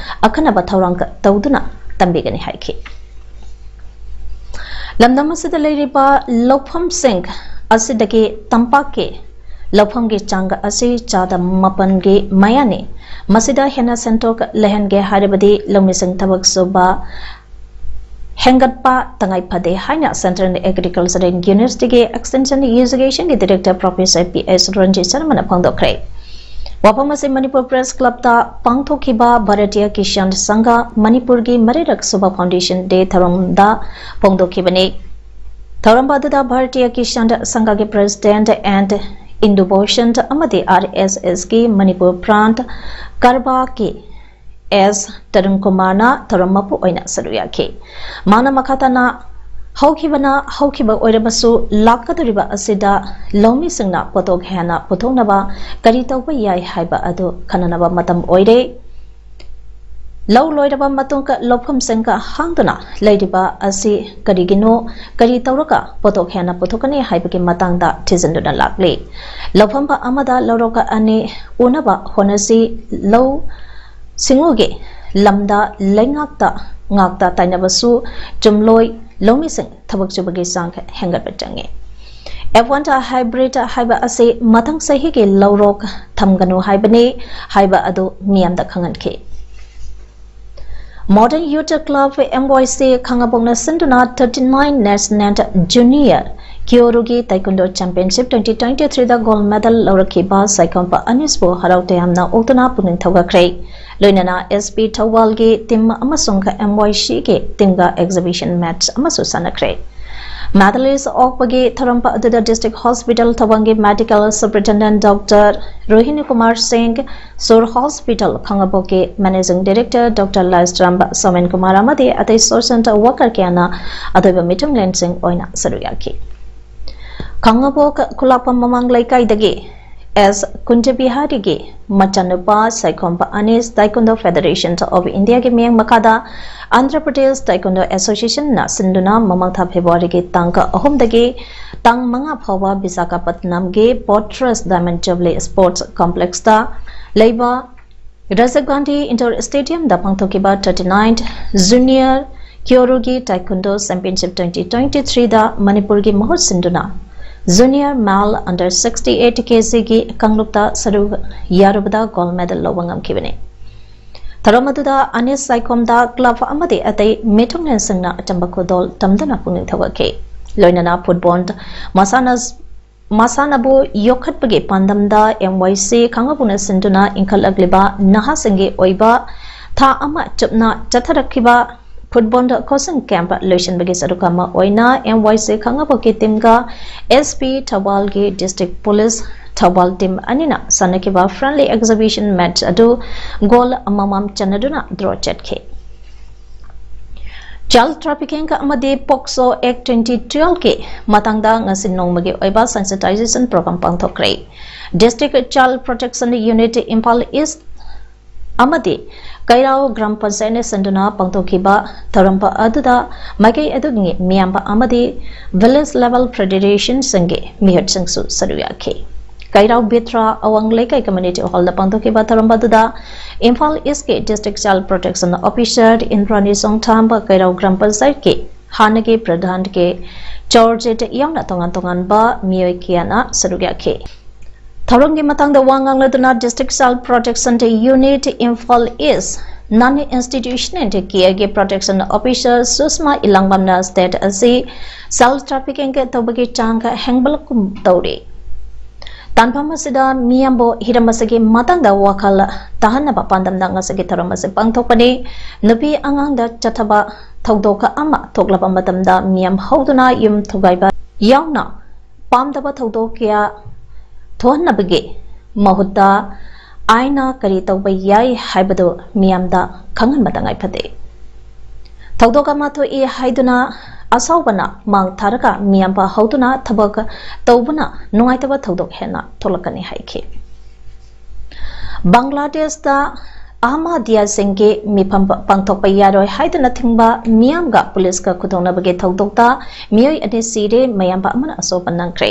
ꯑꯈꯟꯅꯕ ꯊꯧꯔꯥꯡ ꯇꯧꯗꯨꯅ ꯇꯝꯕꯤꯒꯅꯤ ꯍꯥꯏꯈꯤ꯫ ꯂꯝꯗꯝ ꯑꯁꯤꯗ ꯂꯩꯔꯤꯕ ꯂꯧꯐꯝꯁꯤꯡ ꯑꯁꯤꯗꯒꯤ ꯇꯝꯄꯥꯛꯀꯤ ꯂꯧꯐꯝꯒꯤ ꯆꯥꯡ ꯑꯁꯤ ꯆꯥꯗ ꯃꯥꯄꯟꯒꯤ ꯃꯌꯥꯅꯤ꯫ ꯃꯁꯤꯗ ꯍꯦꯟꯅ ꯁꯦꯟꯊꯣꯛ ꯂꯩꯍꯟꯒꯦ ꯍꯥꯏꯔꯕꯗꯤ ꯂꯧꯃꯤꯁꯤꯡ ꯊꯕꯛ ꯁꯨꯕ ꯍꯦꯟꯒꯠꯄ ꯇꯉꯥꯏ ꯐꯗꯦ ꯍꯥꯏꯅ Central Agricultural Universityꯒꯤ Extension Educationꯒꯤ Director Professor P S Ranjit ꯁꯔꯃꯅ ꯐꯣꯡꯗꯣꯛꯈ꯭ꯔꯦ꯫ ꯋꯥꯐꯝ ꯑꯁꯤ ꯃꯅꯤꯄꯨꯔ ꯄ꯭ꯔꯦꯁ ꯀ꯭ꯂꯕꯇ ꯄꯥꯡꯊꯣꯛꯈꯤꯕ ꯚꯥꯔꯇꯤꯌ ꯀꯤꯁꯥꯟ ꯁꯪꯘ ꯃꯅꯤꯄꯨꯔꯒꯤ ꯃꯔꯤꯔꯛ ꯁꯨꯕ Foundation Day ꯊꯧꯔꯝꯗ ꯐꯣꯡꯗꯣꯛꯈꯤꯕꯅꯤ꯫ ꯊꯧꯔꯝ ꯑꯗꯨꯗ Bharatiya Kisan ꯁꯪꯘꯒꯤ President and Indu Bhushan ꯑꯃꯗꯤ RSSꯒꯤ ꯃꯅꯤꯄꯨꯔ ꯄ꯭ꯔꯥꯟꯠ ꯀꯔꯕꯥꯀꯤ ꯑꯦꯁ ꯇꯔꯨꯟ ꯀꯨꯃꯥꯔꯅ ꯊꯧꯔꯝ ꯃꯄꯨ ꯑꯣꯏꯅ ꯁꯔꯨꯛ ꯌꯥꯈꯤ꯫ ꯃꯥꯅ ꯃꯈꯥ ꯇꯥꯅ, ꯍꯧꯈꯤꯕꯅ ꯍꯧꯈꯤꯕ ꯑꯣꯏꯔꯕꯁꯨ, ꯂꯥꯛꯀꯗꯧꯔꯤꯕ ꯑꯁꯤꯗ ꯂꯧꯃꯤꯁꯤꯡꯅ ꯄꯣꯠꯊꯣꯛ ꯍꯦꯟꯅ ꯄꯨꯊꯣꯛꯅꯕ ꯀꯔꯤ ꯇꯧꯕ ꯌꯥꯏ ꯍꯥꯏꯕ ꯑꯗꯨ ꯈꯟꯅꯅꯕ ꯃꯇꯝ ꯑꯣꯏꯔꯦ꯫ ꯂꯧ ꯂꯣꯏꯔꯕ ꯃꯇꯨꯡꯗ ꯂꯧꯐꯝꯁꯤꯡꯒ ꯍꯥꯡꯗꯨꯅ ꯂꯩꯔꯤꯕ ꯑꯁꯤ ꯀꯔꯤꯒꯤꯅꯣ, ꯀꯔꯤ ꯇꯧꯔꯒ ꯄꯣꯠꯊꯣꯛ ꯍꯦꯟꯅ ꯄꯨꯊꯣꯛꯀꯅꯤ ꯍꯥꯏꯕꯒꯤ ꯃꯇꯥꯡꯗ ꯊꯤꯖꯤꯟꯗꯨꯅ ꯂꯥꯛꯂꯤ꯫ ꯂꯧꯐꯝ ꯑꯃꯗ ꯂꯧꯔꯣꯛ ꯑꯅꯤ ꯎꯅꯕ ꯍꯣꯠꯅꯁꯤ꯫ ꯂꯧ ꯁꯤꯡꯎꯒꯤ ꯂꯝꯗ ꯂꯩꯉꯥꯛꯇ ꯉꯥꯛꯇ ꯇꯥꯏꯅꯕꯁꯨ ꯆꯨꯝꯂꯣꯏ, ꯂꯧꯃꯤꯁꯤꯡ ꯊꯕꯛ ꯁꯨꯕꯒꯤ ꯆꯥꯡ ꯍꯦꯟꯒꯠꯄ ꯆꯪꯉꯤ꯫ F one hybrid ꯍꯥꯏꯕ ꯑꯁꯤ ꯃꯊꯪ ꯆꯍꯤꯒꯤ ꯂꯧꯔꯣꯛ ꯊꯝꯒꯅꯨ ꯍꯥꯏꯕꯅꯤ ꯍꯥꯏꯕ ꯑꯗꯨ ꯃꯤꯌꯥꯝꯗ ꯈꯪꯍꯟꯈꯤ꯫ Modern Youth Club, M Y C, ꯈꯥꯉꯕꯣꯛꯅ ꯁꯤꯟꯗꯨꯅ thirty nine National Junior ꯀ꯭ꯌꯣꯔꯨꯒꯤ Taekwondo Championship twenty twenty three ꯗ gold medal ꯂꯧꯔꯛꯈꯤꯕ ꯁꯥꯏꯈꯣꯝꯄ ꯑꯅꯤꯁꯄꯨ ꯍꯔꯥꯎ ꯇꯌꯥꯝꯅ ꯑꯣꯛꯇꯨꯅ ꯄꯨꯛꯅꯤꯡ ꯊꯧꯒꯠꯈ꯭ꯔꯦ꯫ ꯂꯣꯏꯅꯅ S P ꯊꯧꯕꯥꯜꯒꯤ team ꯑꯃꯁꯨꯡ M Y C ꯒꯤ teamꯒ exhibition match ꯑꯃꯁꯨ ꯁꯥꯟꯅꯈ꯭ꯔꯦ꯫ Mathais ꯑꯣꯛꯄꯒꯤ ꯊꯧꯔꯝ ꯑꯗꯨꯗ District Hospital ꯊꯧꯕꯥꯜꯒꯤ Medical Superintendent Doctor Rohini Kumar Singh, Sur Hospital ꯈꯥꯡꯉꯕꯣꯛꯀꯤ Managing Director Doctor Laishramba Somen Kumar ꯑꯃꯗꯤ ꯑꯇꯩ social worker ꯀꯌꯥꯅ ꯑꯇꯣꯏꯕ ꯃꯤꯊꯨꯡꯂꯦꯟꯁꯤꯡ ꯑꯣꯏꯅ ꯁꯔꯨꯛ ꯌꯥꯈꯤ꯫ ꯈꯥꯡꯉꯕꯣꯛ ꯈꯨꯂꯥꯛꯄꯝ ꯃꯃꯥꯡ ꯂꯩꯀꯥꯏꯗꯒꯤ ꯑꯦꯁ ꯀꯨꯟꯖꯕꯤꯍꯥꯔꯤꯒꯤ ꯃꯆꯥꯅꯨꯄꯥ ꯁꯥꯏꯈꯣꯝꯕ ꯑꯅꯤꯁ Taekwondo Federation of Indiaꯒꯤ ꯃꯤꯠꯌꯦꯡ ꯃꯈꯥꯗ ꯑꯟꯙ꯭ꯔ ꯄ꯭ꯔꯗꯦꯁ Taekwondo Associationꯅ ꯁꯤꯟꯗꯨꯅ ꯃꯃꯥꯡ ꯊꯥ ꯐꯦꯕ꯭ꯔꯨꯋꯥꯔꯤꯒꯤ ꯇꯥꯡ ꯑꯍꯨꯝꯗꯒꯤ ꯇꯥꯡ ꯃꯉꯥ ꯐꯥꯎꯕ ꯕꯤꯁꯥꯈꯥꯄꯠꯅꯝꯒꯤ Boat Race Diamond Jubilee Sports Complexꯇ ꯂꯩꯕ ꯔꯥꯖꯤꯕ ꯒꯥꯟꯙꯤ ꯏꯟꯗꯣꯔ ꯁ꯭ꯇꯦꯗꯤꯌꯝꯗ ꯄꯥꯡꯊꯣꯛꯈꯤꯕ thirty nine Junior Kyorugi Taekwondo Championship twenty twenty threeꯗ ꯃꯅꯤꯄꯨꯔꯒꯤ ꯃꯍꯨꯠ ꯁꯤꯟꯗꯨꯅ Junior Male Under sixty eight kgꯒꯤ ꯀꯥꯡꯂꯨꯞꯇ ꯁꯔꯨꯛ ꯌꯥꯔꯨꯕꯗ gold medal ꯂꯧꯕ ꯉꯝꯈꯤꯕꯅꯤ꯫ ꯊꯧꯔꯝ ꯑꯗꯨꯗ ꯑꯅꯤꯁ ꯁꯥꯏꯈꯣꯝꯗ club ꯑꯃꯗꯤ ꯑꯇꯩ ꯃꯤꯊꯨꯡꯂꯦꯟꯁꯤꯡꯅ ꯑꯆꯝꯕ ꯈꯨꯗꯣꯜ ꯇꯝꯗꯨꯅ ꯄꯨꯛꯅꯤꯡ ꯊꯧꯒꯠꯈꯤ꯫ ꯂꯣꯏꯅꯅ football ꯃꯁꯥꯟꯅ ꯃꯁꯥꯟꯅꯕꯨ ꯌꯣꯛꯈꯠꯄꯒꯤ ꯄꯥꯟꯗꯝꯗ M Y C ꯈꯥꯡꯉꯕꯣꯛꯅ ꯁꯤꯟꯗꯨꯅ ꯏꯟꯈꯠꯂꯛꯂꯤꯕ ꯅꯍꯥꯁꯤꯡꯒꯤ ꯑꯣꯏꯕ ꯊꯥ ꯑꯃ ꯆꯨꯞꯅ ꯆꯠꯊꯔꯛꯈꯤꯕ football coaching camp ꯂꯣꯏꯁꯤꯟꯕꯒꯤ ꯁꯔꯨꯛ ꯑꯃ ꯑꯣꯏꯅ M Y C ꯈꯥꯡꯉꯕꯣꯛꯀꯤ teamꯒ S P ꯊꯧꯕꯥꯜꯒꯤ District Police Thoubal team ꯑꯅꯤꯅ ꯁꯥꯟꯅꯈꯤꯕ friendly exhibition match ꯑꯗꯨ goal ꯑꯃꯃꯝ ꯆꯟꯅꯗꯨꯅ draw ꯆꯠꯈꯤ꯫ Child trafficking ꯑꯃꯗꯤ POCSO Act twenty twelveꯀꯤ ꯃꯇꯥꯡꯗ ꯉꯁꯤ ꯅꯣꯡꯃꯒꯤ ꯑꯣꯏꯕ sensitization program ꯄꯥꯡꯊꯣꯛꯈ꯭ꯔꯦ꯫ District Child Protection Unit Imphal East ꯑꯃꯗꯤ ꯀꯩꯔꯥꯎ ꯒ꯭ꯔꯥꯝ ꯄꯟꯆꯥꯌꯠꯅ ꯁꯤꯟꯗꯨꯅ ꯄꯥꯡꯊꯣꯛꯈꯤꯕ ꯊꯧꯔꯝ ꯑꯗꯨꯗ ꯃꯥꯏꯀꯩ ꯑꯗꯨꯒꯤ ꯃꯤꯌꯥꯝꯕ ꯑꯃꯗꯤ village level federationꯁꯤꯡꯒꯤ ꯃꯤꯍꯨꯠꯁꯤꯡꯁꯨ ꯁꯔꯨꯛ ꯌꯥꯈꯤ꯫ ꯀꯩꯔꯥꯎ ꯕꯤꯊ꯭ꯔꯥ ꯑꯋꯥꯡ ꯂꯩꯀꯥꯏ community hallꯗ ꯄꯥꯡꯊꯣꯛꯈꯤꯕ ꯊꯧꯔꯝ ꯑꯗꯨꯗ ꯏꯝꯐꯥꯜ Eastꯀꯤ District Child Protection Officer Indrani Chongthamba, Keirao Gram ꯄꯟꯆꯥꯌꯠꯀꯤ ꯍꯥꯟꯅꯒꯤ ꯄ꯭ꯔꯙꯥꯟ ꯀꯦ ꯆꯧꯔꯖꯤꯠ ꯌꯥꯎꯅ ꯇꯣꯉꯥꯟ ꯇꯣꯉꯥꯟꯕ ꯃꯤꯑꯣꯏ ꯀꯌꯥꯅ ꯁꯔꯨꯛ ꯌꯥꯈꯤ꯫ ꯊꯧꯔꯝꯒꯤ ꯃꯇꯥꯡꯗ ꯋꯥ ꯉꯥꯡꯂꯗꯨꯅ District Child Protection Unit Imphal East Non Institutional Careꯒꯤ Protection Officer ꯁꯨꯁꯃꯥ ꯏꯂꯥꯡꯕꯝꯅ state ꯑꯁꯤ child trafficking ꯇꯧꯕꯒꯤ ꯆꯥꯡ ꯍꯦꯟꯒꯠꯂꯛꯀꯨꯝ ꯇꯧꯔꯤ꯫ ꯇꯥꯟꯐꯝ ꯑꯁꯤꯗ ꯃꯤꯌꯥꯝꯕꯨ ꯍꯤꯔꯝ ꯑꯁꯤꯒꯤ ꯃꯇꯥꯡꯗ ꯋꯥꯈꯜ ꯇꯥꯍꯟꯅꯕ ꯄꯥꯟꯗꯝꯅ ꯉꯁꯤꯒꯤ ꯊꯧꯔꯝ ꯑꯁꯤ ꯄꯥꯡꯊꯣꯛꯄꯅꯤ꯫ ꯅꯨꯄꯤ ꯑꯉꯥꯡꯗ ꯆꯠꯊꯕ ꯊꯧꯗꯣꯛ ꯑꯃ ꯊꯣꯛꯂꯕ ꯃꯇꯝꯗ ꯃꯤꯌꯥꯝ ꯍꯧꯗꯨꯅ ꯌꯨꯝ ꯊꯨꯒꯥꯏꯕ ꯌꯥꯎꯅ ꯄꯥꯝꯗꯕ ꯊꯧꯗꯣꯛ ꯀꯌꯥ ꯊꯣꯛꯍꯟꯅꯕꯒꯤ ꯃꯍꯨꯠꯇ ꯑꯥꯏꯟꯅ ꯀꯔꯤ ꯇꯧꯕ ꯌꯥꯏ ꯍꯥꯏꯕꯗꯨ ꯃꯤꯌꯥꯝꯗ ꯈꯪꯍꯟꯕ ꯇꯉꯥꯏ ꯐꯗꯦ꯫ ꯊꯧꯗꯣꯛ ꯑꯃ ꯊꯣꯛꯏ ꯍꯥꯏꯗꯨꯅ ꯑꯁꯥꯎꯕꯅ ꯃꯥꯡ ꯊꯥꯔꯒ ꯃꯤꯌꯥꯝꯕ ꯍꯧꯗꯨꯅ ꯊꯕꯛ ꯇꯧꯕꯅ ꯅꯨꯡꯉꯥꯏꯇꯕ ꯊꯧꯗꯣꯛ ꯍꯦꯟꯅ ꯊꯣꯛꯂꯛꯀꯅꯤ ꯍꯥꯏꯈꯤ꯫ ꯕꯪꯒ꯭ꯂꯥꯗꯦꯁꯇ ꯑꯍꯃꯗꯤꯌꯥꯁꯤꯡꯒꯤ ꯃꯤꯐꯝ ꯄꯥꯡꯊꯣꯛꯄ ꯌꯥꯔꯣꯏ ꯍꯥꯏꯗꯨꯅ ꯊꯤꯡꯕ ꯃꯤꯌꯥꯝꯒ ꯄꯨꯂꯤꯁꯀ ꯈꯨꯗꯣꯡꯅꯕꯒꯤ ꯊꯧꯗꯣꯛꯇ ꯃꯤꯑꯣꯏ ꯑꯅꯤ ꯁꯤꯔꯦ, ꯃꯌꯥꯝꯕ ꯑꯃꯅ ꯑꯁꯣꯛꯄ ꯅꯪꯈ꯭ꯔꯦ꯫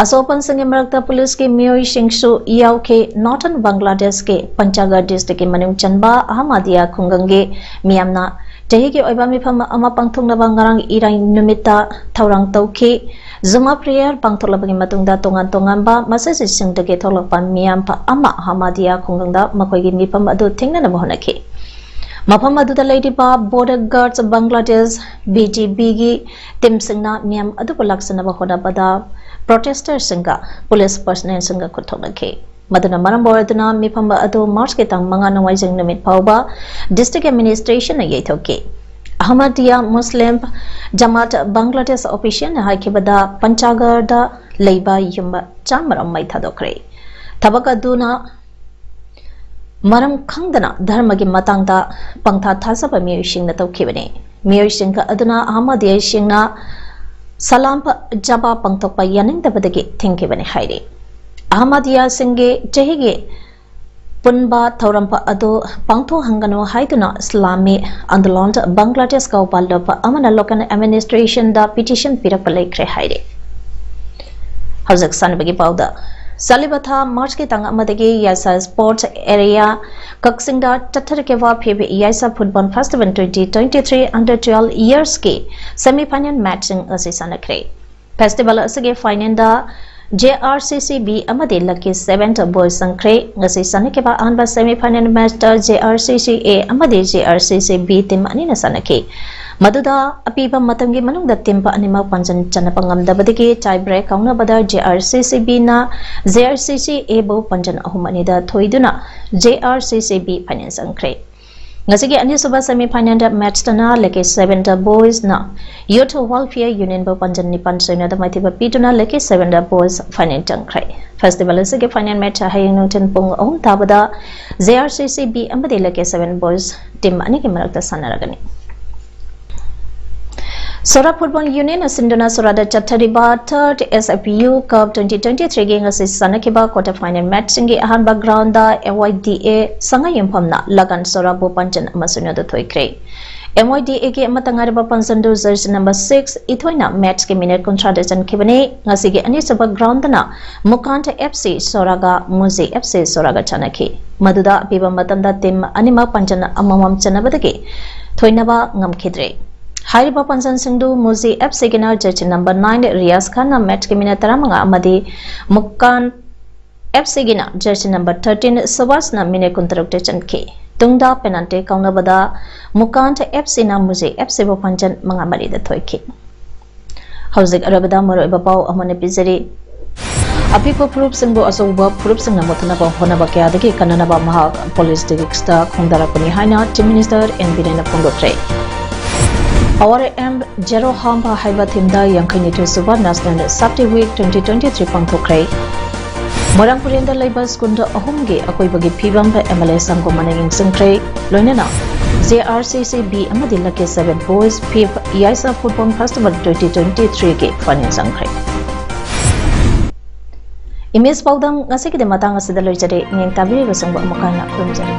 ꯑꯁꯣꯛꯄꯁꯤꯡꯒꯤ ꯃꯔꯛꯇ ꯄꯨꯂꯤꯁꯀꯤ ꯃꯤꯑꯣꯏꯁꯤꯡꯁꯨ ꯌꯥꯎꯈꯤ꯫ Northern ꯕꯪꯒ꯭ꯂꯥꯗꯦꯁꯀꯤ ꯄꯟꯆꯥꯒꯔ districtꯀꯤ ꯃꯅꯨꯡ ꯆꯟꯕ ꯑꯍꯃꯗꯤꯌꯥ ꯈꯨꯡꯒꯪꯒꯤ ꯃꯤꯌꯥꯝꯅ ꯆꯍꯤꯒꯤ ꯑꯣꯏꯕ ꯃꯤꯐꯝ ꯑꯃ ꯄꯥꯡꯊꯣꯛꯅꯕ ꯉꯔꯥꯡ ꯏꯔꯥꯏ ꯅꯨꯃꯤꯠꯇ ꯊꯧꯔꯥꯡ ꯇꯧꯈꯤ꯫ ꯖꯨꯃꯥ prayer ꯄꯥꯡꯊꯣꯛꯂꯕꯒꯤ ꯃꯇꯨꯡꯗ ꯇꯣꯉꯥꯟ ꯇꯣꯉꯥꯟꯕ ꯃꯁꯖꯤꯗꯁꯤꯡꯗꯒꯤ ꯊꯣꯛꯂꯛꯄ ꯃꯤꯌꯥꯝ ꯑꯃ ꯑꯍꯃꯗꯤꯌꯥ ꯈꯨꯡꯒꯪꯗ ꯃꯈꯣꯏꯒꯤ ꯃꯤꯐꯝ ꯑꯗꯨ ꯊꯤꯡꯅꯅꯕ ꯍꯣꯠꯅꯈꯤ꯫ ꯃꯐꯝ ꯑꯗꯨꯗ ꯂꯩꯔꯤꯕ Border Guards Bangladesh, B G Bꯒꯤ teamꯁꯤꯡꯅ ꯃꯤꯌꯥꯝ ꯑꯗꯨꯕꯨ ꯂꯥꯛꯆꯅꯕ ꯍꯣꯠꯅꯕꯗ protesterꯁꯤꯡꯒ police personnelꯁꯤꯡꯒ ꯈꯨꯠ ꯊꯣꯛꯅꯈꯤ꯫ ꯃꯗꯨꯅ ꯃꯔꯝ ꯑꯣꯏꯗꯨꯅ ꯃꯤꯐꯝ ꯑꯗꯨ Marchꯀꯤ ꯇꯥꯡ ꯃꯉꯥ ꯅꯣꯡꯃꯥꯏꯖꯤꯡ ꯅꯨꯃꯤꯠ ꯐꯥꯎꯕ district administrationꯅ ꯌꯩꯊꯣꯛꯈꯤ꯫ ꯑꯍꯃꯗꯤꯌꯥ ꯃꯨꯁꯂꯤꯝ ꯖꯃꯥꯠ ꯕꯪꯒ꯭ꯂꯥꯗꯦꯁ officialꯅ ꯍꯥꯏꯈꯤꯕꯗ ꯄꯟꯆꯥꯒꯔꯗ ꯂꯩꯕ ꯌꯨꯝ ꯆꯥꯝꯃꯔꯣꯝ ꯃꯩ ꯊꯥꯗꯣꯛꯈ꯭ꯔꯦ꯫ ꯊꯕꯛ ꯑꯗꯨꯅ ꯃꯔꯝ ꯈꯪꯗꯅ ꯙꯔꯃꯒꯤ ꯃꯇꯥꯡꯗ ꯄꯪꯊꯥ ꯊꯥꯖꯕ ꯃꯤꯑꯣꯏꯁꯤꯡꯅ ꯇꯧꯈꯤꯕꯅꯤ꯫ ꯃꯤꯑꯣꯏꯁꯤꯡ ꯑꯗꯨꯅ ꯑꯍꯃꯗꯤꯌꯥꯁꯤꯡꯅ ꯁꯂꯥꯝ ꯖꯕꯥ ꯄꯥꯡꯊꯣꯛꯄ ꯌꯥꯅꯤꯡꯗꯕꯗꯒꯤ ꯊꯤꯡꯈꯤꯕꯅꯤ ꯍꯥꯏꯔꯤ꯫ ꯑꯍꯃꯗꯤꯌꯥꯁꯤꯡꯒꯤ ꯆꯍꯤꯒꯤ ꯄꯨꯟꯕ ꯊꯧꯔꯝ ꯑꯗꯨ ꯄꯥꯡꯊꯣꯛꯍꯟꯒꯅꯨ ꯍꯥꯏꯗꯨꯅ ꯏꯁꯂꯥꯃꯤ ꯑꯟꯗꯣꯂꯟ ꯕꯪꯒ꯭ꯂꯥꯗꯦꯁ ꯀꯧꯕ ꯂꯨꯞ ꯑꯃꯅ local administrationꯗ petition ꯄꯤꯔꯛꯄ ꯂꯩꯈ꯭ꯔꯦ ꯍꯥꯏꯔꯤ꯫ ꯍꯧꯖꯤꯛ ꯁꯥꯟꯅꯕꯒꯤ ꯄꯥꯎꯗ ꯆꯠꯂꯤꯕ ꯊꯥ Marchꯀꯤ ꯇꯥꯡ ꯑꯃꯗꯒꯤ ꯌꯥꯏꯁꯥ Sports Area ꯀꯛꯆꯤꯡꯗ ꯆꯠꯊꯔꯛꯈꯤꯕ FIFA Yaisa Football Festival twenty twenty three under twelve yearsꯀꯤ semi final matchꯁꯤꯡ ꯑꯁꯤ ꯁꯥꯟꯅꯈ꯭ꯔꯦ꯫ Festival ꯑꯁꯤꯒꯤ finalꯗ J R C C B ꯑꯃꯗꯤ Lucky Seven Boys ꯆꯪꯈ꯭ꯔꯦ꯫ ꯉꯁꯤ ꯁꯥꯟꯅꯈꯤꯕ ꯑꯍꯥꯟꯕ semi final matchꯇ J R C C A ꯑꯃꯗꯤ J R C C B team ꯑꯅꯤꯅ ꯁꯥꯟꯅꯈꯤ꯫ ꯃꯗꯨꯗ ꯑꯄꯤꯕ ꯃꯇꯝꯒꯤ ꯃꯅꯨꯡꯗ team ꯑꯅꯤꯃꯛ ꯄꯥꯟꯖꯟ ꯆꯟꯅꯕ ꯉꯝꯗꯕꯗꯒꯤ tie break ꯀꯥꯎꯅꯕꯗ J R C C B ꯅ J R C C A ꯕꯨ ꯄꯥꯟꯖꯟ ꯑꯍꯨꯝ ꯑꯅꯤꯗ ꯊꯣꯏꯗꯨꯅ J R C C B final ꯆꯪꯈ꯭ꯔꯦ꯫ ꯉꯁꯤꯒꯤ ꯑꯅꯤꯁꯨꯕ semi final ꯗ match ꯇꯅ Lucky Seven ꯗ Boys ꯅ Youth Welfare Union ꯕꯨ ꯄꯥꯟꯖꯟ ꯅꯤꯄꯥꯟ ꯁꯣꯏꯅꯗ ꯃꯥꯏꯊꯤꯕ ꯄꯤꯗꯨꯅ Lucky Seven ꯗ Boys final ꯆꯪꯈ꯭ꯔꯦ꯫ Festival ꯑꯁꯤꯒꯤ final match ꯍꯌꯦꯡ ꯅꯨꯡꯊꯤꯜ ꯄꯨꯡ ꯑꯍꯨꯝ ꯇꯥꯕꯗ J R C C B ꯑꯃꯗꯤ Lucky Seven Boys team ꯑꯅꯤꯒꯤ ꯃꯔꯛꯇ ꯁꯥꯟꯅꯔꯒꯅꯤ꯫ ꯁꯣꯔꯥ Football Union ꯅ ꯁꯤꯟꯗꯨꯅ ꯁꯣꯔꯥꯗ ꯆꯠꯊꯔꯤꯕ third S F U Cup twenty twenty three ꯒꯤ ꯉꯁꯤ ꯁꯥꯟꯅꯈꯤꯕ quarter final match ꯁꯤꯡꯒꯤ ꯑꯍꯥꯟꯕ ground the M Y D A ꯁꯉꯥꯏꯌꯨꯝꯐꯝꯅ ꯂꯒꯟ ꯁꯣꯔꯥꯕꯨ ꯄꯥꯟꯖꯟ ꯑꯃ ꯁꯣꯏꯅꯗ ꯊꯣꯏꯈ꯭ꯔꯦ꯫ M Y D A ꯒꯤ ꯑꯃꯠꯇ ꯉꯥꯏꯔꯕ ꯄꯥꯟꯖꯟꯗꯨ jersey number six ꯏꯊꯣꯏꯅ match ꯀꯤ minute ꯀꯨꯟꯊ꯭ꯔꯥꯗ ꯆꯟꯈꯤꯕꯅꯤ꯫ ꯉꯁꯤꯒꯤ ꯑꯅꯤꯁꯨꯕ ground ꯗꯅ ꯃꯨꯀꯥꯟ F C ꯁꯣꯔꯥꯒ ꯃꯨꯖꯤ F C ꯁꯣꯔꯥꯒ ꯆꯥꯟꯅꯈꯤ꯫ ꯃꯗꯨꯗ ꯑꯄꯤꯕ ꯃꯇꯝꯗ team ꯑꯅꯤꯃꯛ ꯄꯥꯟꯖꯟ ꯑꯃꯃꯝ ꯆꯟꯅꯕꯗꯒꯤ ꯊꯣꯏꯅꯕ ꯉꯝꯈꯤꯗ꯭ꯔꯦ꯫ ꯍꯥꯏꯔꯤꯕ ꯄꯥꯟꯖꯟꯁꯤꯡꯗꯨ ꯃꯨꯖꯤ F C ꯒꯤꯅ jersey number nine Riyaz ꯈꯥꯟꯅ match ꯀꯤ minute ꯇꯔꯥꯃꯉꯥ ꯑꯃꯗꯤ ꯃꯨꯀꯥꯟ F C ꯒꯤꯅ jersey number thirteen ꯁꯨꯕꯥꯁꯅ minute ꯀꯨꯟꯇꯔꯨꯛꯇ ꯆꯟꯈꯤ꯫ ꯇꯨꯡꯗ penalty ꯀꯥꯎꯅꯕꯗ ꯃꯨꯀꯥꯟ F C ꯅ ꯃꯨꯖꯤ F C ꯕꯨ ꯄꯥꯟꯖꯟ ꯃꯉꯥ ꯃꯔꯤꯗ ꯊꯣꯏꯈꯤ꯫ ꯍꯧꯖꯤꯛ ꯑꯔꯣꯏꯕꯗ ꯃꯔꯨꯑꯣꯏꯕ ꯄꯥꯎ ꯑꯃꯅ ꯄꯤꯖꯔꯤ꯫ ꯑꯄꯤꯛꯄ ꯐꯨꯔꯨꯞꯁꯤꯡꯕꯨ ꯑꯆꯧꯕ ꯐꯨꯔꯨꯞꯁꯤꯡꯅ ꯃꯨꯠꯊꯠꯅꯕ ꯍꯣꯠꯅꯕ ꯀꯌꯥꯗꯒꯤ ꯀꯟꯅꯅꯕ ꯃꯍꯥꯛ politics ꯇ ꯈꯣꯡꯗꯥꯔꯛꯄꯅꯤ ꯍꯥꯏꯅ Chief Minister N Biren ꯅ ꯐꯣꯡꯗꯣꯛꯈ꯭ꯔꯦ꯫ Our Aim Zero Harm ꯍꯥꯏꯕ theme ꯗ ꯌꯥꯡꯈꯩꯅꯤꯊꯣꯏ ꯁꯨꯕ National Safety Week twenty twenty three ꯄꯥꯡꯊꯣꯛꯈ꯭ꯔꯦ꯫ ꯃꯣꯏꯔꯥꯡ ꯄꯨꯔꯦꯟꯗ ꯂꯩꯕ ꯁ꯭ꯀꯨꯜ ꯑꯍꯨꯝꯒꯤ ꯑꯀꯣꯏꯕꯒꯤ ꯐꯤꯕꯝ M L A ꯁꯪꯒꯨꯝꯕꯅ ꯌꯦꯡꯁꯤꯟꯈ꯭ꯔꯦ꯫ ꯂꯣꯏꯅꯅ J R C C B ꯑꯃꯗꯤ Lucky Seven Boys fifth ꯏꯌꯥꯏꯁꯥ Football Festival twenty twenty three ꯒꯤ final ꯆꯪꯈ꯭ꯔꯦ꯫ Image ꯄꯥꯎꯗꯝ ꯉꯁꯤꯒꯤꯗꯤ ꯃꯇꯥꯡ ꯑꯁꯤꯗ ꯂꯣꯏꯖꯔꯦ꯫ ꯃꯤꯠꯌꯦꯡ ꯇꯥꯕꯤꯔꯤꯕꯁꯤꯡꯕꯨ ꯑꯃꯨꯛ ꯍꯟꯅ ꯈꯨꯔꯨꯝꯖꯔꯤ꯫